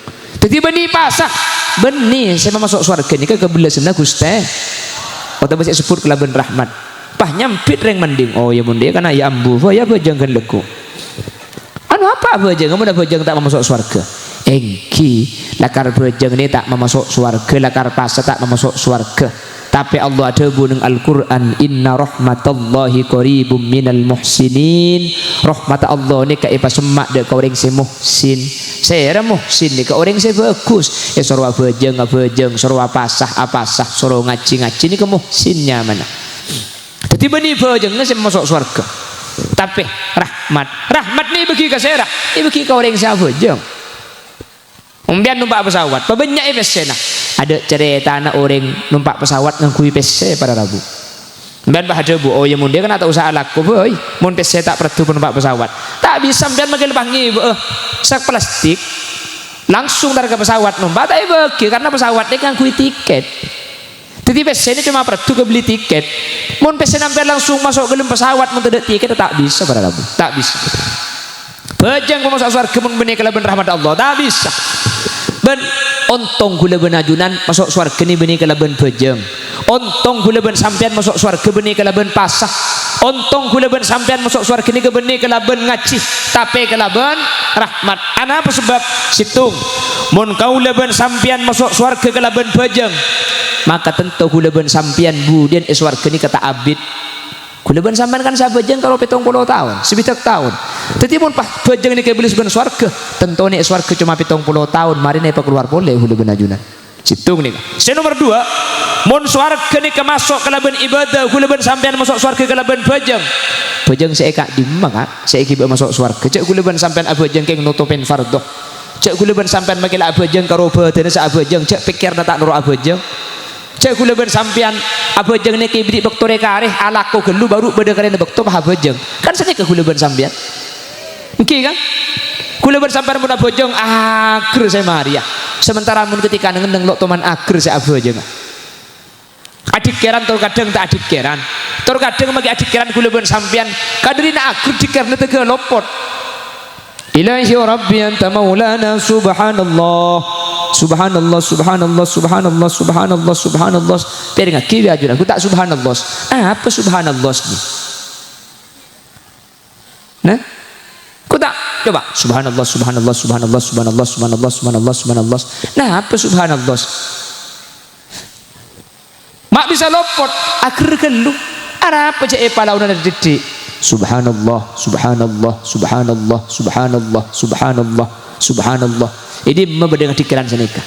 Dhâddhi bânnè pasa, bânnè sè mamaso' sowarghâ nèka kabellasânna Ghustè. Otabâ sè èsebbhut kalabân rahmat. Pas nyambit rèng mending. Oh, ya mon dhiyâ kana ya ambu, bâ-, ya bhâjâng ghân lagghu'. Anu apa bhâjâng? Amon bhâjâng ta' mamaso' sowarghâ. Èngghi, lakar bhâjâng nè ta' mamaso' sowarghâ, lakar pasa ta' mamaso' sowarghâ. Tapè Allah adhâbu neng Al-Qur'an, "Inna rahmatallahi qaribum minal muhsinin." Rahmatta Allah nèka èpasemma' dâ' ka orèng sè muhsin. Sèra muhsin nèka orèng sè bhâghus. Èsoro abhâjâng, abhâjâng, soro apasa, apasa, soro ngajhi, ngajhi nèka muhsin nyamana. Dhâddhi bânnè bhâjângnga sè maso' sowarghâ. Tapè rahmat, rahmat nè èbâghi ka sèra? Èbâghi ka orèng sè abhâjâng. Sampèyan nompa' pesawat, pabânnya'è pèssèna. Adâ' carètana orèng nompa' pesawat ngangghuy pèssè para rabu. Sampèyan pas adhâbu, "Oh, ya mon dhiyâ kana ta' osa alako bhâi, mon pèssè ta' parlo nompa' pesawat." Ta' bisa sampèyan makè lepas ngèbâ'â sak plastik, langsung tar ka pesawat nompa', ta' èbâghi karna pesawat nè ngangghuy tikèt. Dhâddhi pèssèna coma parlo kabelli tikèt. Mon pèssèna sampèyan langsung maso' ka dâlem pesawat, mon tadâ' tikèt, ta' bisa para rabu. Ta' bisa. Bhâjâng pamaso' sowarghâ mon bânnè kalabân rahmat Allah. Ta' bisa. Bân ontong ghulâ bân ajunan maso' sowarghâ nè bânnè kalabân bhâjâng. Ontong ghulâ bân sampèyan maso' sowarghâ bânnè kalabân pasa. Ontong ghulâ bân sampèyan maso' sowarghâ nèka bânnè kalabân ngajhi, tapè kalabân rahmat. Anapa sabâb? Sèttong, mon kaulâ bân sampèyan maso' sowarghâ kalabân bhâjâng, maka tanto ghulâ bân sampèyan budhiyân è sowarghâ nèka ta' abit. Ghulâ bân sampèyan kan sabhâjâng karo pèttong polo taon, sabidhâk taon. Dhâddhi mon pas bhâjâng nèka èbellès bân sowarghâ, tanto nè è sowarghâ coma pèttong polo taon, marèna èpakalowar polè ghulâ bân ajunan. Sèttong nèka. Sè nomer duwâ', mon sowarghâ nèka maso' kalabân ibâdâ, ghulâ bân sampèyan maso' sowarghâ kalabân bhâjâng. Bhâjâng sè èka'dimma, Ka', sè èghibâ maso' sowarghâ. Jhâ' ghulâ bân sampèyan abhâjâng kèng notobhi fardhu. Jhâ' ghulâ bân sampèyan makè la abhâjâng karo bhâdhânna sè abhâjâng, jhâ' pèkkèranna ta' noro' abhâjâng. Jhâ' ghulâ bân sampèyan abhâjâng nèka èberri' bâkto rè-karè, alako ghâllu, bhuru bâdâ karèna bâkto pas abhâjâng. Kan sanèka ghulâ bân sampèyan. Èngghi, kan? Ghulâ bân sampèyan mon abhâjâng, aghâr sè marèya. Sementara mon ketika neng-enneng lo' toman aghâr sè abhâjângnga. Adhikkèran tor kadhâng ta' adhikkèran. Tor kadhâng makè adhikkèran ghulâ bân sampèyan, kadhârina aghâr dhikkèranna tèghâ lopot. Ilahi Rabbi anta maulana, subhanallah. Subhanallah, subhanallah, subhanallah, subhanallah, subhanallah. Pèrèngngaghi, bi' ajunan, ghu ta' subhanallah. Apa subhanallah nè? Nah? Ghu ta', coba. Subhanallah, subhanallah, subhanallah, subhanallah, subhanallah, subhanallah, subhanallah. Nah, apa subhanallah? Ma' bisa lopot, aghâr ghâllu. Arapa jhâ' èpalaona dhiddhi'? Subhanallah, subhanallah, subhanallah, subhanallah, subhanallah, subhanallah. È dimma bâdâ ngâdhikkèran sanèka?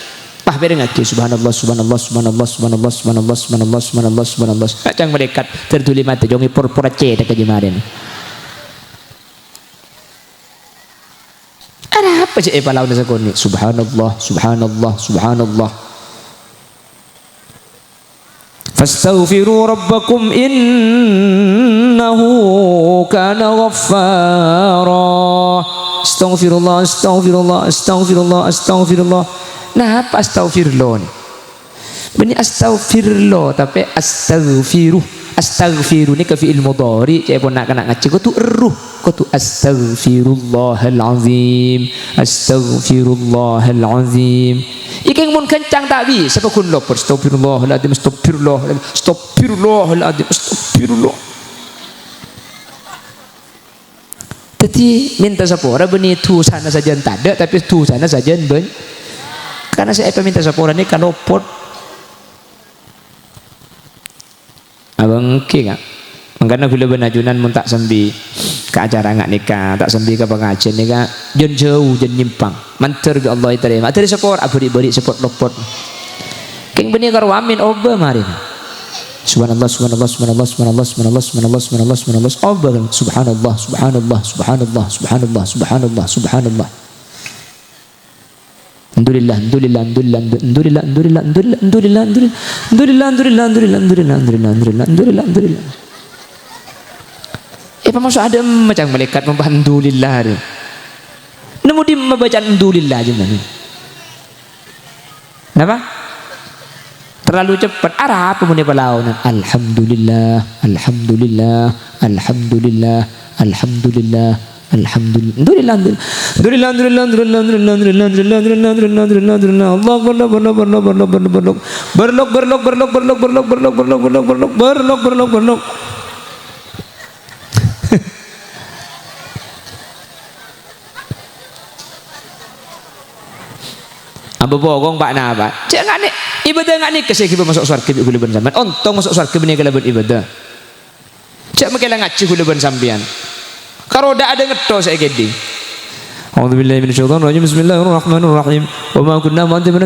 Pas bârengngaghi, subhanallah, subhanallah, subhanallah, subhanallah, subhanallah, subhanallah, subhanallah, subhanallah. Kacang malaèkat terduli mate, jhâ' ngèpor pora cèta ka jemaren. Arapa sè èpalaona sakonè'? Subhanallah, subhanallah, subhanallah. "Fastaghfiru rabbakum innahu kana ghaffara." Astaghfirullah, astaghfirullah, astaghfirullah, astaghfirullah. Napa astaghfirullah nè? Bânnè astaghfirullah, tapè astaghfiru. Astaghfiru nèka fi'il mudhari', ca'èpon na'-kana' ngajhi kodhu erru. Kodhu astaghfirullahal azim. Astaghfirullahal azim. Èkèng mon ghâncang ta' bisa pagghun lopot. Astaghfirullahaladzim, astaghfirullahaladzim, astaghfirullahaladzim, astaghfirullah. Dhâddhi, mènta sapora bânnè dhusana sajân tadâ', tapè dhusana sajân bân-, karna sè èpamènta sapora nèka lopot. Abâ' ènggi, Ka'. Mangkana ghulâ bân ajunan mon ta' sambi ka acara nga' nèka, ta' sambi ka pangajiân nèka, jân jhâu, jân nyèmpang. Mandhâr bi' Allah ètarèma. Dhâri sèkor, abâri'-bâri' sèkor lopot. Kèng bânnè karo amin, obâ marèna. Subhanallah, subhanallah, subhanallah, subhanallah, subhanallah, subhanallah, subhanallah, subhanallah. Obâ kan. Subhanallah, subhanallah, subhanallah, subhanallah, subhanallah, subhanallah. Alhamdulillah, alhamdulillah, alhamdulillah, alhamdulillah, alhamdulillah. Èpamaso' adâ' emma ca'na malaèkat, "Alhamdulillah," rè. Nemmo dimma bâca'an alhamdulillah, jemma? Napa? Terlalu cepet. Arapa mon èpalaona? Alhamdulillah, alhamdulillah, alhamdulillah, alhamdulillah, alhamdulillah. Alhamdulillah, alhamdulillah. Alhamdulillah, alhamdulillah, alhamdulillah. Allahu Akbar, Allahu Akbar, Allahu Akbar, Allahu Akbar. Berlok, berlok, berlok. Abâ' pokong pa' napa? Cè' nga' nè-, ibâdâ nga' nèka sè èghibâ maso' sowarghâ bi' ghulâ bân sampèyan. Ontong maso' sowarghâ bânnè kalabân ibâdâ. Cè' makè la ngajhi ghulâ bân sampèyan. Karo dâ'-adâ' ngetto sè èkèdhing. A'udzubillahi minasyaitonirrajim. Bismillahirrahmanirrahim. Wa ma kunna mu'adzibina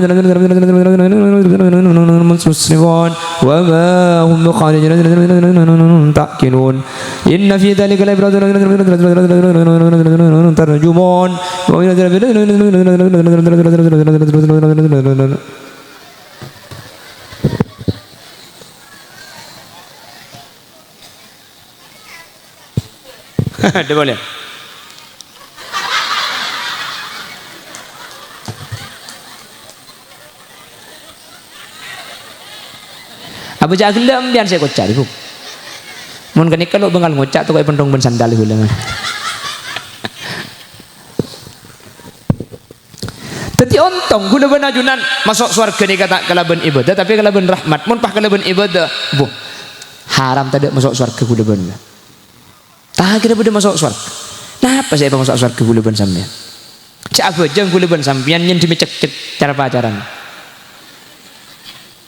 musrifin. Wa ma hum bikharijina. Ta'qilun. Inna fi dzalika laibratan tarjuman. Dâ' polè. Abâ' jhâ' ghellâ' empèyan sè èkoca', Bu. Mon ghânèka lo' bângal ngoca' toko'è pentong bân sandal ghulâ. Dhâddhi ontong ghulâ bân ajunan maso' sowarghâ nèka ta' kalabân ibâdâ, tapè kalabân rahmat. Mon pas kalabân ibâdâ, bu, haram tadâ' maso' sowarghâ ghulâ bân. Ta' kèra bâdâ maso' sowarghâ. Napa sè èpamaso' sowarghâ ghulâ bân sampèyan? Jhâ' abhâjâng ghulâ bân sampèyan nyèndhimè cekcek cara-pacaran.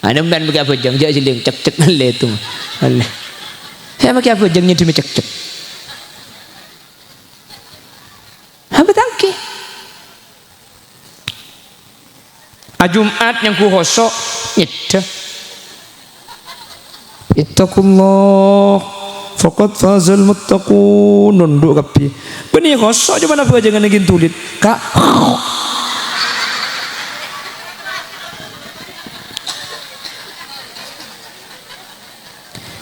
Ana sampèyan makè abhâjâng, jhâ' jhelling, cekcek ngallè itu. Ngallè. Sè makè abhâjâng nyèndhimè cekcek. Apa tangkè? Ajum'at nyangghu khoso', nyeddhâ. Ittaqullah, faqad fazal muttaqun. Nondhu' kabbhi. Bânnè khoso' coma abhâjângan ghi' ndulit. Ka'.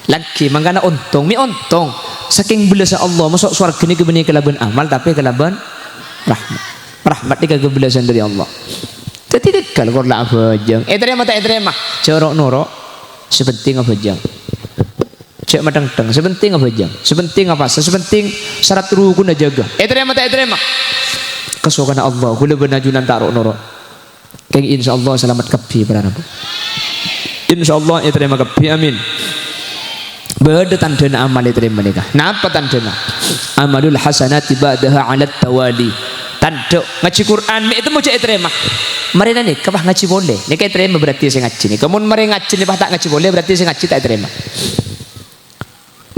Laghi, mangkana ontong, mè' ontong. Sakèng bellâssa Allah, maso' sowarghâ nèka bânnè kalabân amal, tapè kalabân rahmat. Rahmat nèka kabellâsân dâri Allah. Dhâddhi teggâl kor la abhâjâng. Ètarèma ta' ètarèma? Jhâ' ro'-noro'. Sè pentèng abhâjâng. Jhâ' mathèngthèng. Sè pentèng abhâjâng. Sè pentèng apasa? Sè pentèng sarat rukunna jâgâ. Ètarèma ta' ètarèma? Kasokanna Allah, ghulâ bân ajunan ta' ro'-noro'. Kèng, insyaallah salamet kabbhi para rabu. Insyaallah ètarèma kabbhi, amin. Bâdâ tandhâna amal ètarèma nèka. Napa tandhâna? Amalul hasanati ba'daha 'alat tawali. Tandhâ ngajhi Qur'an mè' ètemmo jhâ' ètarèma. Marèna nèka pas ngajhi polè. Nèka ètarèma berarti sè ngajhi nèka. Mon marè ngajhi nèka pas ta' ngajhi polè, berarti sè ngajhi ta' ètarèma.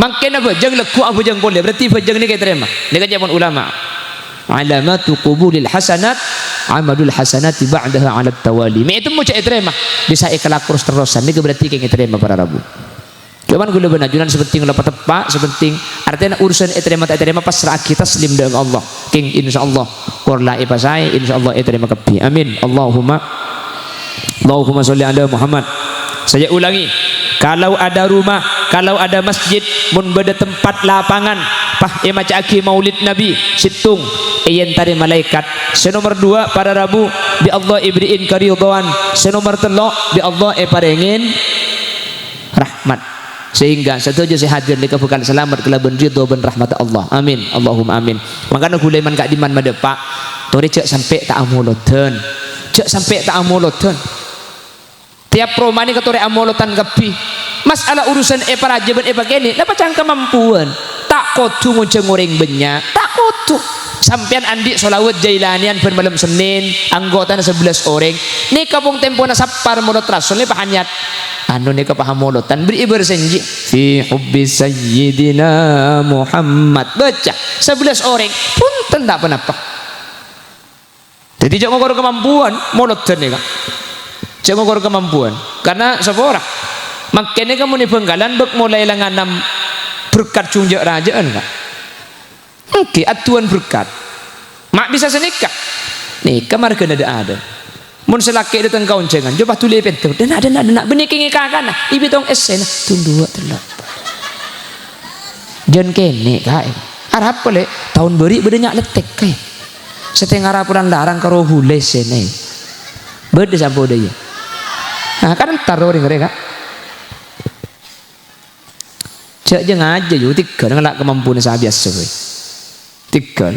Mangkèn abhâjâng lagghu' abhâjâng polè, berarti bhâjâng nèka ètarèma. Nèka ca'èpon ulama. Alamatu qubulil hasanat, amalul hasanati ba'daha alat tawali. Mè' ètemmo jhâ' ètarèma, bisa èkalako ros-terrosan. Nèka berarti kèng ètarèma para rabu. Coma kaulâ bân ajunan sè pentèng la pateppa', sè pentèng artèna urusan ètarèma ta' ètarèma pasra'aghi taslim dâ' Allah. Kèng insyaallah kor la èpasaè, insyaallah ètarèma kabbhi. Amin. Allahumma Allahumma sholli ala Muhammad. Saya ulangi, kalau ada rumah, kalau ada masjid, mon bâdâ tempat lapangan, pas èmaca'aghi Maulid Nabi, sèttong, èyèntare malaèkat. Sè nomer dua, para rabu, bi' Allah èberri'in karidhoan. Sè nomer tello', bi' Allah èparèngèn rahmat. Sehingga sadhâjâ sè hadir nèka bhâkal salamet kalabân ridho bân rahmatta Allah. Amin. Allahumma amin. Mangkana ghulâ man ka'dimman madâpa', torè jhâ' sampè' ta' amolodhân. Jhâ' sampè' ta' amolodhân. Tiap roma nèka torè amolodhân kabbhi. Mas'ala urusan èparajâ bân èpakènè, napa ca'na kamampowan. Ta' kodhu ngonjhâng orèng bânnya', ta' kodhu. Sampèyan andi' sholawat Jailaniyah bân malem Sennèn, anggotana sabellâs orèng. Nèka pong tempona sappar molod Rasul nèka pas anyat. Anu nèka pas amolodhân, bâri' bârâs ènji. Fi hubbi Sayyidina Muhammad. Baca, sabellâs orèng. Bhunten ta' ponapa. Dhâddhi jhâ' ngokor kamampowan, molodhân nèka. Jhâ' ngokor kamampowan. Karna sapora. Mangkèn nèka mon è Bhângkalan bâk molaè la nganam berkat jhung jhâ'-rajâ'ân, Ka'. Èngghi, addu'ân berkat. Ma' bisa sanèka. Nèka marghâna dâ'-adâ'. Mon sè lakè' dâteng ka onjhângan, jhâ' pas dhuli è pènto. Dâna', dâna', dâna'. Bânnè kèngèng kakana. Èbitong essèna. Dun duwâ' tello'. Jân kènè', Ka'. Arapa, Lè'? Taon bâri' bâdâ nya' lettek, Ka'. Sè tèngara polana larang karo bulâ essèna. Bâdâ samponna, iyâ. Nah, kan entar orèng rè, Ka'. Jhâ', jhâ' ngajâ, yu, tèghâl ngala' kamampowanna sabiyasa, bhâi. Tèghâl.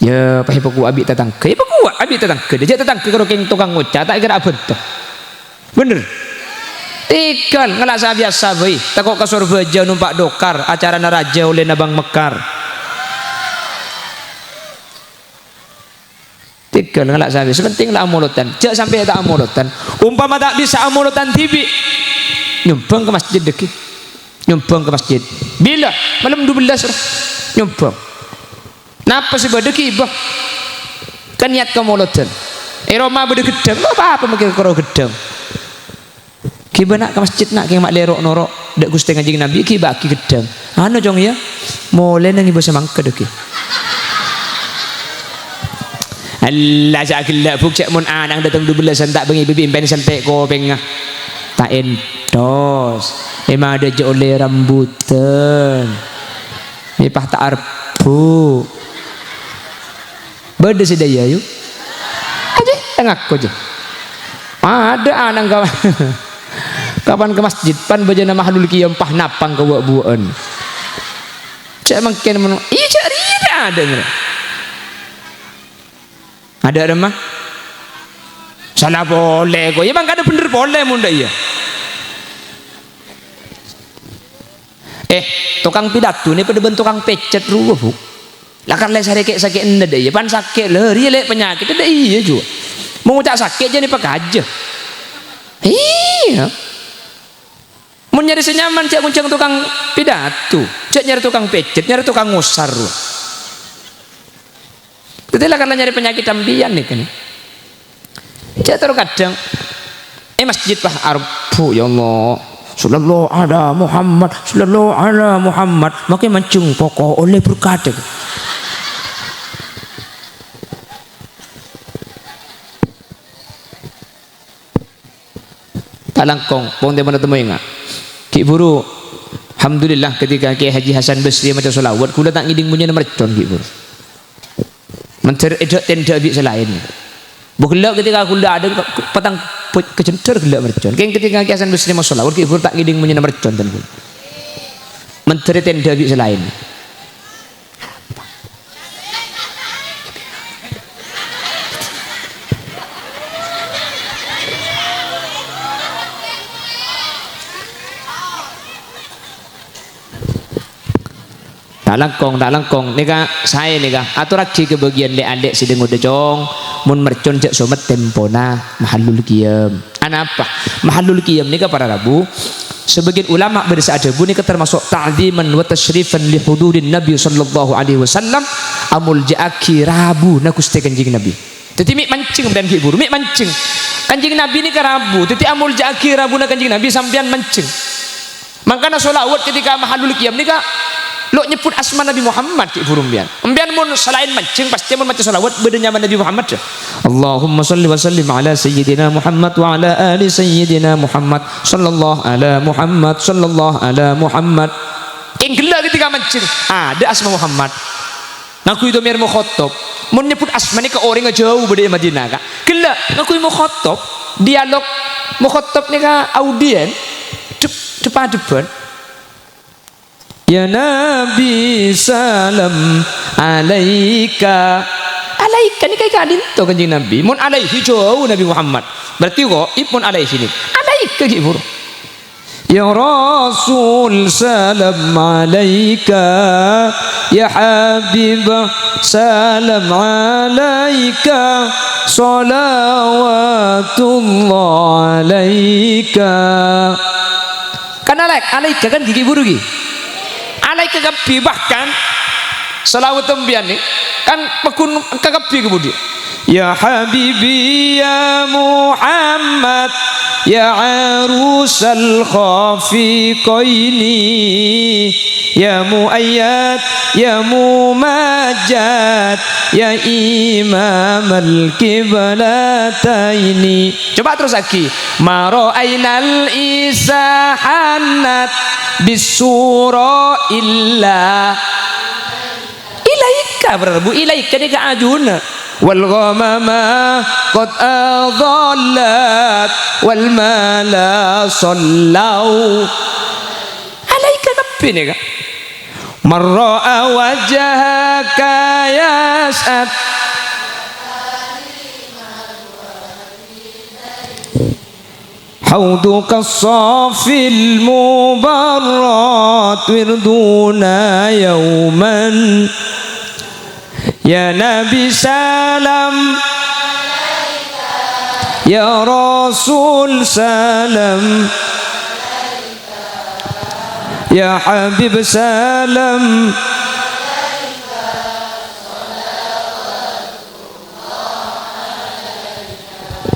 Yâ, pas èpakowa abi' tatangghâ. Èpakowa abi' tatangghâ. Jhâ' tatangghâ karo kèng tokang ngoca', ta' kèra abhânto. Bhender. Tèghâl ngala' sabiyasa, bhâi. Tako' ka Sorbhâjâ nompa' dokar, acarana rajâ ollèna bâng mekkar. Tèghâl ngala' sabiyasa, sè pentèng la amolodhân. Jhâ' sampè' ta' amolodhân. Ompama ta' bisa amolodhân dhibi', nyombhâng ka masjid dhâggi'. Nyombhâng ka masjid. Bilâ? Malem dubellâs, rowa. Nyombhâng. Napa sè bâdâ ghibâ? Kan niat kamolodhân. È roma bâdâ ghedhâng, ta' pa-apa mangkèn karo ghedhâng. Ghibâ na' ka masjid, na', kèng ma' lèro' noro' dâ' Ghustè Kanjeng Nabi, ghibâ'aghi ghedhâng. Anu, Cong, yâ. Molè neng ngibâ samangkèn, dhâggi'. Allah, jhâ' ghellâ', Bu', jhâ' mon ana'na dâteng dubellâsân ta' bângè bi' pèmpèn sèntè' kopèngnga. Ta' entos. È madâ jhâ' ollè rambudhân. Mè' pas ta' arbu. Bâdâ sè dâjâ, yu. Ajâ, ngako, jâ. Adâ ana'na ka-, kapan ka masjid, pan bâjâna mahallul qiyam pas napang ka buwâ'-buwâ'ân. Cè' mangkèn mon-, iyâ, cè' rèya adâ, ngrè. Adâ, remma? Sala polè, ko. Iyâ, mangkana bhender polè, mon dâ' iyâ. Eh, tokang pidato nè padâ bân tokang pècèt rowa, Bu'. La kan lè sarè kè'-sakè'na dâ' iyâ, pan sakè' la rèya lè' panyakèt dâ' iyâ, ju. Mon ngoca' sakè' jâ nè pakajâ. Iyâ. Mon nyarè sè nyaman, jhâ' ngonjhâng tokang pidato, jhâ' nyarè tokang pècèt, nyarè tokang ngosar rowa. Dhâddhi la kan la nyarè panyakèt sampèyan nèka nè. Jhâ' terro kadhâng è masjid pas arbu, "Ya Allah, sallallahu ala Muhammad, sallallahu ala Muhammad." Makè manjheng poko' ollè berkat. Ta' langkong, pon tèmona temmo enga'. Ghi' buru, alhamdulillah, ketika Kiai Haji Hasan Basri maca sholawat, kaulâ ta' ngèdhing bhunyina mercon, ghi' buru. Mandhâr è dâ'-tendhâ' bi' sè laèn. Bu ghellâ' ketika kaulâ adâ' patang kejendher ghellâ' mercon. Kèng ketika Kiai Hasan Basri maca sholawat, ghi' buru ta' ngèdhing bhunyina mercon, ten, Bu. Mandhâr è tendhâ' bi' sè laèn. Ta' langkong, ta' langkong. Nèka saè nèka. Atorraghi ka bâgiyân lè'-alè' sè dâ' ngoddhâ, Cong. Mon mercon jhâ' somet tempona mahallul qiyam. Anapa? Mahallul qiyam nèka para rabu. Sabâgiyân ulama bâdâ sè adhâbu nèka tamaso' ta'dhiman wa tasyrifan li hudurin Nabi sallallahu alaihi wasallam, amoljâ'aghi rabuna Ghustè Kanjeng Nabi. Dhâddhi mè' manjheng sampèyan ghi' bhuru, mè' manjheng. Kanjeng Nabi nèka rabu, dhâddhi amoljâ'aghi rabuna Kanjeng Nabi sampèyan manjheng. Mangkana sholawat ketika mahallul qiyam nèka lo' nyebbhut asma Nabi Muhammad ghi' bhuru sampèyan. Sampèyan mon salaèn manjheng, pastè mon maca sholawat bâdâ nyama Nabi Muhammad, ya. Allahumma shalli wa sallim ala sayyidina Muhammad wa ala ali sayyidina Muhammad. Sallallahu ala Muhammad, sallallahu ala Muhammad. Kèng ghellâ' ketika manjheng, adâ' asma Muhammad. Ngangghuy dhamir mukhatab. Mon nyebbhut asma nèka orèngnga jhâu bâdâ è Madinah, Ka'. Ghellâ' ngangghuy mukhatab. Dialog mukhatab nèka audien. Dep-, dep-adhebbhân. Ya Nabi, salam alaika. Alaika nèka è ka'dinto Kanjeng Nabi. Mon alaihi jhâu Nabi Muhammad. Berarti ghaib mon alaihi nèka. Alaika ghi' bhuru. Ya Rasul, salam alaika. Ya Habib, salam alaika. Shalawatullah alaika. Kan alaik-, alaika kan ghi' bhuru ghi'. Alaika kabbhi, bahkan shalawat sampèyan nè kan paggun ka kabbhi ka budi. Ya Habibi ya Muhammad, ya arusal khafiqaini, ya muayyad, ya mumajjad, ya imamal qiblataini. Coba terrossaghi. Ma ra'ainal isa hannat bisura illa ilaika, para rabu, ilaika nèka ajuna. Wal ghamama qad adhallat wal mala shallau. Alaika kabbhi nèka. Man ra'a wajhaka yas'ad. Hauduka shafil mubarrat wirduna yauman. Ya Nabi salam. Ya Rasul salam. Ya Habib salam.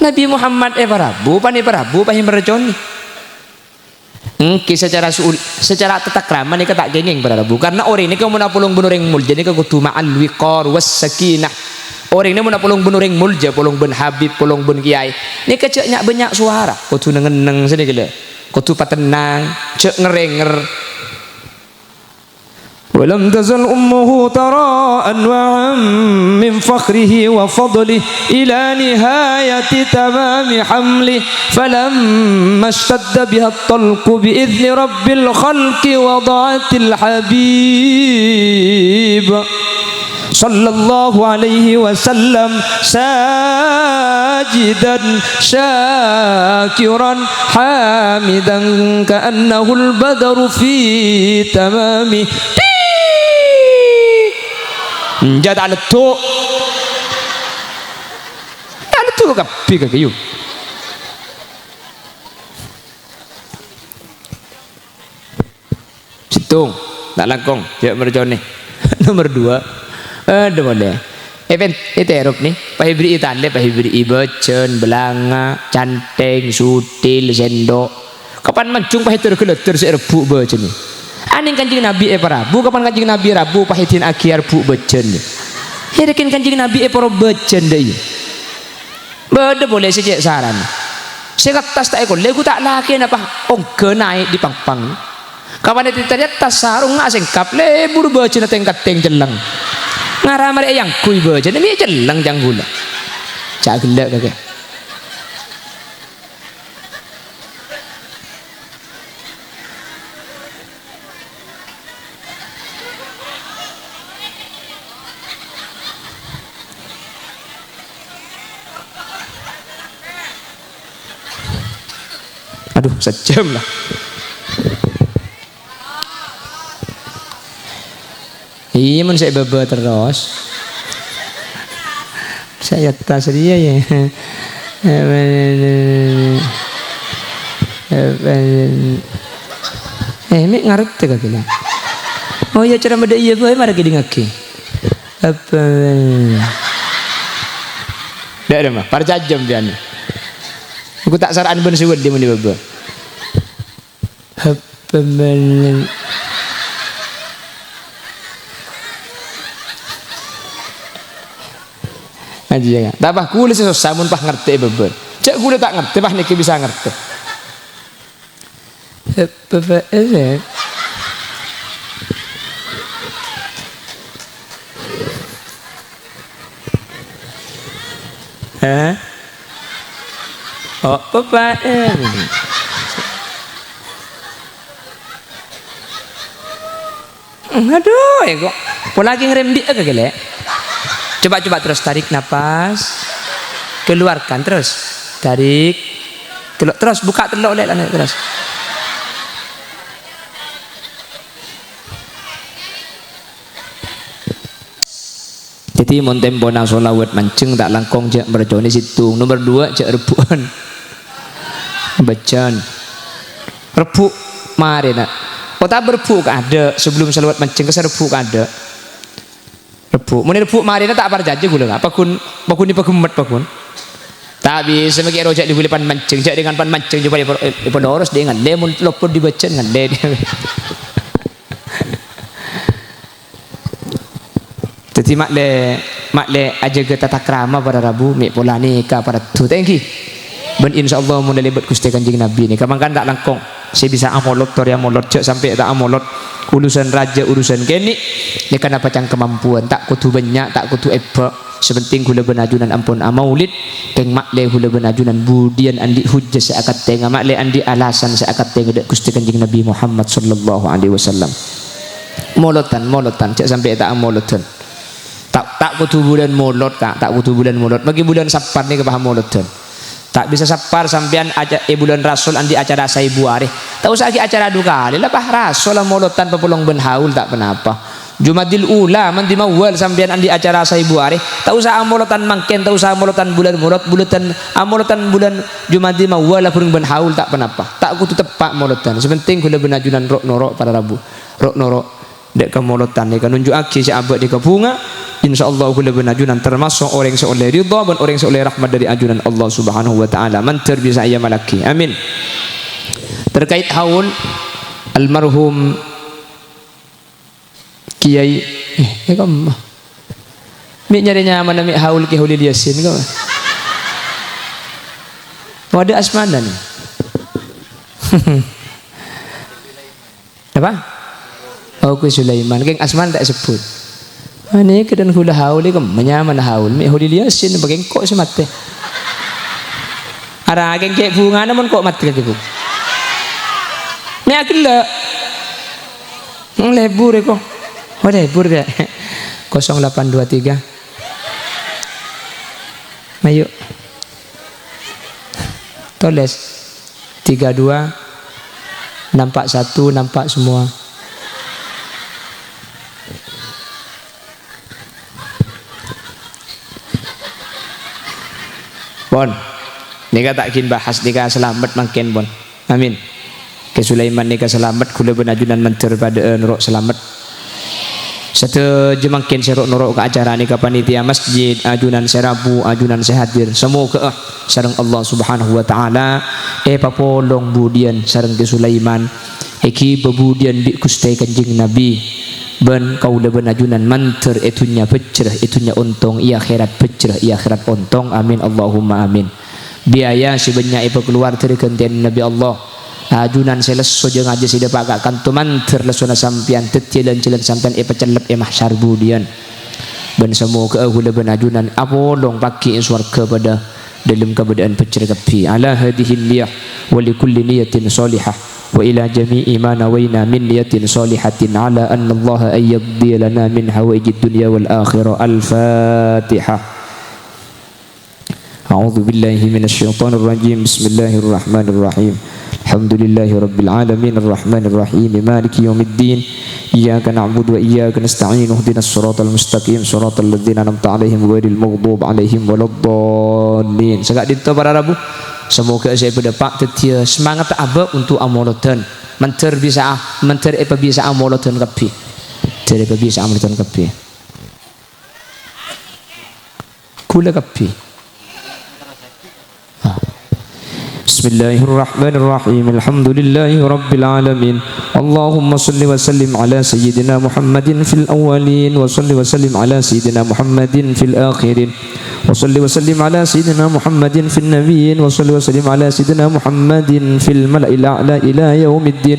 Nabi Muhammad èparabu, pan èparabu, pas èmerconè. Èngghi, secara su'ul-, secara tatakrama nèka ta' kèngèng, para rabu. Karna orèng nèka mon apolong bân orèng molja nèka kodhu ma'al wiqar was sakinah. Orèng nèka mon apolong bân orèng molja, polong bân habib, polong bân kèyaè, nèka jhâ' nya'-bânnya' sowara, kodhu neng-enneng sanèka la. Kodhu patennang, jhâ' ngèr-ngèngèr. Wa lam tazal ummuhu tara anwa'an min fakhrihi wa fadlihi ila nihayati tamami hamlihi, falamma ishtadda biha at-talqu bi idzni rabbil khalqi wada'atil habib sallallahu alaihi wasallam sajidan syakiran hamidan ka'annahul badaru fi tamami. Enja' ta' leddu'. Ta' leddu' kabbhi ka kayu. Sèttong, ta' langkong, jhâ' merconè. Nomer dua, adhu molè. Èpèn-, èterrop nè, pas èberri'i talè, pas èberri'i bâjân, bâlângnga, canthèng, suthil, sèndhuk. Kapan manjhung pas èterro ghâlâdhâr sè èrebbhu' bâjân nè. Anèng Kanjeng Nabi èparabu, kapan Kanjeng Nabi rabu pas èdina'aghi arebbhu' bâjân nè. Èrèken Kanjeng Nabi èporo bâjân dâ' iyâ. Bâdâ polè sè cè' saran. Sè ngattas ta' èkollè, ghu ta' lakèna, pas ongghâ naè' dhi-pangpang. Kapan ètètèrè attas, sarongnga asèngkap, lebur bâjânna tèng-katèng cellèng. Ngara marè èangghuy bâjânna, mè' cellèng cangghulâ. Jhâ' ghellâ' kakè. Adhu, sajjhâm la. Iyâ, mon sè bâbâ terros. Sè è attas rèya, yâ. Apa, apa, Eh, mè' ngartè kakè la. Oh iyâ, ca'na bâdâ iyâ bhâi, mara kèdingngaghi. Apa? Dâ' remma, parcajâ sampèyan. Engko' ta' sara'an bân sè wali mon è bâbâ. Apa mèn-, Ajiyâ, ta' pas ghulâ sè sossa mon pas ngartè è bâbâ. Jhâ' ghulâ ta' ngartè, pas nèkè bisa ngartè. Apa, eh? Hah? Oh, apa, eh? Adhu, engko' polana ghi' ngrembi'â kakè la. Coba, coba terus tarik napas. Keluarkan terus. Tarik. Kelu-, terus bukka' tello' la, la, terus. Dhâddhi, mon tempona sholawat manjheng, ta' langkong jhâ' merconè sèttong. Nomer duwâ', jhâ' rebbhu'ân. Bâjjhân. Rebbhu' marèna. Otabâ rebbhu' kaadâ', sebelum sholawat manjheng, kassa' rebbhu' kaadâ'. Rebbhu'. Mon rebbhu' marèna ta' parcajâ ghulâ, Ka'. Pagghun, pagghun èpaghemmet, pagghun. Ta' bisa mèkè' roja' li ghulâ pan manjheng, jhâ' dengan pan manjheng, coba èpa-, èpanoros, dhi' ngallè, mon lopot dhi bâjjhân ngallè. Dhâddhi, ma'lè, ma'lè ajâgâ tatakrama para rabu, mè' pola nèka para du, ta' ènggi? Bân insyaallah mon lèbât Ghustè Kanjeng Nabi nèka, mangkana ta' langkong. Sè bisa amolod, torè amolod, jhâ' sampè' ta' amolod. Urusan rajâ, urusan kènè', nèka napa ca'na kamampuan, ta' kodhu bânnya', ta' kodhu èbâ'. Sè pentèng ghulâ bân ajunan ampon amaulid, kèng ma'lè ghulâ bân ajunan budiyân andi' hujjah sè akatènga, ma'lè andi' alasan sè akatènga dâ' Ghustè Kanjeng Nabi Muhammad sallallahu alaihi wasallam. Molodhân, molodhân, jhâ' sampè' ta' amolodhân. Ta', ta' kodhu bulân Molod, Ka', ta' kodhu bulân Molod. Maghi bulân Sappar nèka pas amolodhân. Ta' bisa Sappar sampèyan aca-, è bulân Rasul andi' acara saèbu arè. Ta' usa'aghi acara du kalè, la pas Rasul amolodhân papolong bân haul ta' ponapa. Jumadil Ula, mon Dimawal sampèyan andi' acara saèbu arè. Ta' usa amolodhân mangkèn, ta' usa amolodhân bulân Molod, bulâdhân amolodhân bulân Jumadil Mawal la bhâreng bân haul ta' ponapa. Ta' kodhu teppa' molodhân. Sè pentèng ghulâ bân ajunan ro'-noro' para rabu. Ro'-noro'. Dâ' kamolodhân nèka nunju'aghi sè abâ' nèka bhunga. Insyaallah ghulâ bân ajunan tamaso' orèng sè ollè ridha bân orèng sè ollè rahmat dâri ajunan Allah Subhanahu wa Ta'ala. Mandhâr bisa èamallaghi. Amin. Terkait haul almarhum Kiai, eh, eh, kamma. Mè' nyarè nyamana mè' haul Ki Holil Yasin, kamma. Waduh, asmana nè. Apa? Oh, Ki Sulaiman. Kèng asmana ta' èsebbhut. Ane kadhâng ghulâ haul, kamma nyamana haul. Mè' Holil Yasin, apa kèng engko' sè matè. Ara kèng cè' bhungana mon ko' matè kakè, Bu. Mè' aghellâ'. Hmm, lebur, èko. Oh, lebur, ya. Kosong delapan dua tiga. Ayo. Tulis. Tiga dua. Nampak satu, nampak semua. Pon. Nèka ta' ghi' bahas nèka, salamet mangkèn, pon. Amin. Ki Sulaiman nèka salamet, ghulâ bân ajunan mandhâr padâ'ân ro' salamet. Sadhâjâ mangkèn sè ro'-noro' ka acara nèka, panitia masjid, ajunan sè rabu, ajunan sè hadir. Samoghâ'â sareng Allah Subhanahu wa Ta'ala èpapolong budiyân sareng Ki Sulaiman, èghibâ budiyân bi' Ghustè Kanjeng Nabi. Bân kaulâ bân ajunan mandhâr è dhunnya bhâjjhrâ, è dhunnya ontong, è akhèrat bhâjjhrâ, è akhèrat ontong. Amin, Allahumma amin. Biaya sè bânnya' èpakalowar dâri ghântèyanna Nabi Allah. Ajunan sè lesso jhâ' ngajhi sè dâpa' ka kanto mandhâr lessona sampèyan, dhâddhiyâ lan-jhâlân sampèyan èpacellep è mahsyar budiyân. Bân samoghâ'â ghulâ bân ajunan apolong paghi' è sowarghâ padâ dâlem kabâdâ'ân bhâjjhrâ kabbhi. Ala hadhihil niyah wa li kulli niyatin shalihah wa ila jami'i ma nawaina min niyatin shalihatin ala annallaha an yaqdiya lana min hawaijid dunya wal akhirah. Al-Fatihah. A'udzu billahi minasy syaithanir rajim. Bismillahirrahmanirrahim. Alhamdulillahi rabbil alamin, arrahmanir rahim, maliki yaumiddin. Iyyaka na'budu wa iyyaka nasta'in. Ihdinas siratal mustaqim, siratal ladzina an'amta 'alaihim ghairil maghdubi 'alaihim waladdallin. Saka'dinto para rabu. Samoghâ sè padâpa' dhâddhiyâ semangat abâ' untuk amolodhân. Mandhâr bisa'a, mandhâr èpabisa'â amolodhân kabbhi. Mandhâr èpabisa'â amolodhân kabbhi. Kaulâ kabbhi. Ah. Bismillahirrahmanirrahim. Alhamdulillahirabbil alamin. Allahumma shalli wa sallim ala sayyidina Muhammadin fil awwalin, wa shalli wa sallim ala sayyidina Muhammadin fil akhirin, wa shalli wa sallim ala sayyidina Muhammadin fin nabiyyin, wa shalli wa sallim ala sayyidina Muhammadin fil mala'il a'la ila yaumiddin.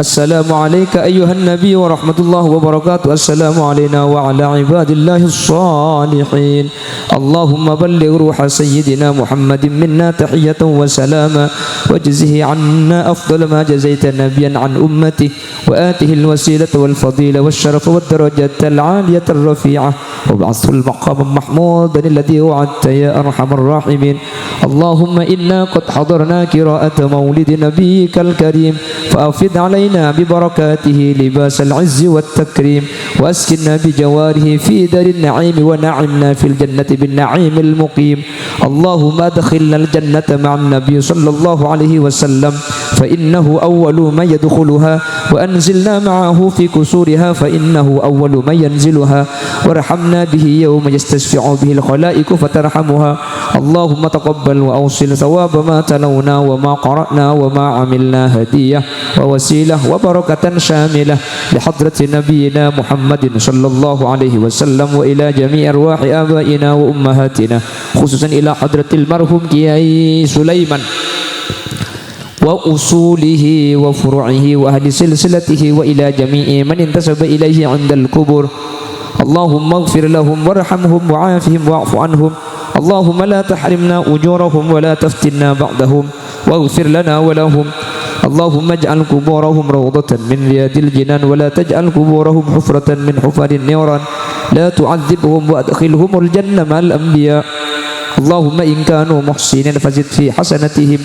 السلام عليك أيها النبي ورحمة الله وبركاته. السلام علينا وعلى عباد الله الصالحين. اللهم بلغ روح سيدنا محمد منا تحية وسلاما، واجزه عنا أفضل ما جزيت نبيا عن أمته، وآته الوسيلة والفضيلة والشرف والدرجة العالية الرفيعة، وابعثه المقام المحمود الذي وعدته يا أرحم الراحمين. اللهم إنا قد حضرنا قراءة مولد نبيك الكريم، فأفض علينا ببركاته لباس العز والتكريم، وأسكننا بجواره في دار النعيم، ونعمنا في الجنة بالنعيم المقيم. اللهم أدخلنا الجنة مع النبي صلى الله عليه وسلم، فإنه أول من يدخلها، وأنزلنا معه في قصورها، فإنه أول من ينزلها، وارحمنا به يوم يستشفع به الخلائق فترحمها. اللهم تقبل وأوصل ثواب ما تلونا وما قرأنا وما عملنا هدية ووسيلة وبركة شاملة لحضرة نبينا محمد صلى الله عليه وسلم، وإلى جميع أرواح آبائنا وأمهاتنا، خصوصا إلى حضرة المرحوم كياي سليمان وأصوله وفروعه وأهل سلسلته وإلى جميع من انتسب إليه عند القبور. اللهم اغفر لهم وارحمهم وعافهم واعف عنهم. اللهم لا تحرمنا أجورهم ولا تفتنا بعدهم واغفر لنا ولهم. اللهم اجعل قبورهم روضة من رياض الجنان ولا تجعل قبورهم حفرة من حفر النيران. لا تعذبهم وأدخلهم الجنة مع الأنبياء. اللهم إن كانوا محسنين فزد في حسناتهم،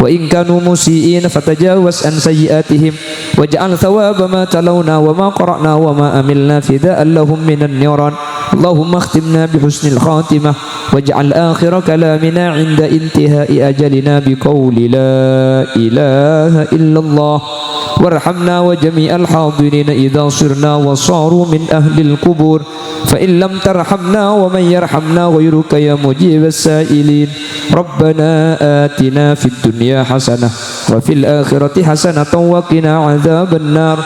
وإن كانوا مسيئين فتجاوز عن سيئاتهم، واجعل ثواب ما تلونا وما قرأنا وما عملنا فداء لهم من النيران. اللهم اختمنا بحسن الخاتمة، واجعل آخر كلامنا عند انتهاء أجلنا بقول لا إله إلا الله. وارحمنا وجميع الحاضرين إذا صرنا وصاروا من أهل القبور. فإن لم ترحمنا ومن يرحمنا غيرك يا مجيب السائلين. ربنا آتنا في الدنيا حسنة وفي الآخرة حسنة وقنا عذاب النار.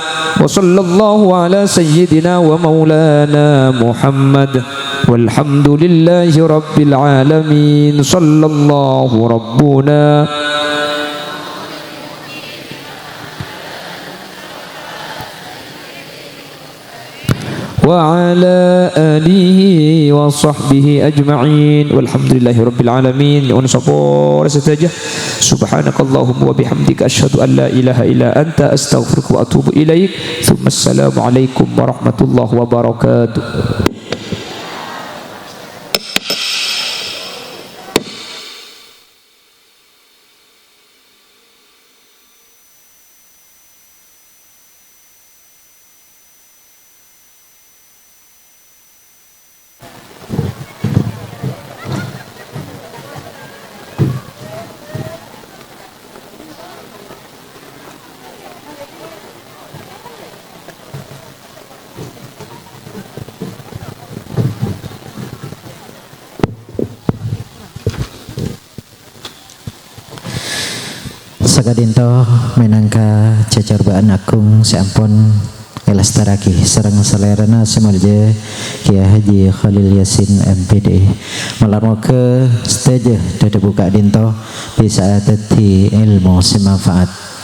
وصلى الله على سيدنا ومولانا محمد. والحمد لله رب العالمين. صلى الله ربنا وعلى آله وصحبه أجمعين. والحمد لله رب العالمين. Nyo'on sapora sadhâjâ. سبحانك اللهم وبحمدك، أشهد أن لا إله إلا أنت، أستغفرك وأتوب إليك. ثم السلام عليكم ورحمة الله وبركاته. Saka'dinto mènangka cacarbâ'ân aghung sè ampon èlastarraghi sareng salèrana sè molja Kiai Haji Khalil Yasin, M P D. Malar moghâ sadhâjâ dhâdhâbu ka'dinto bisa'a dhâddhi èlmo sè manfaat.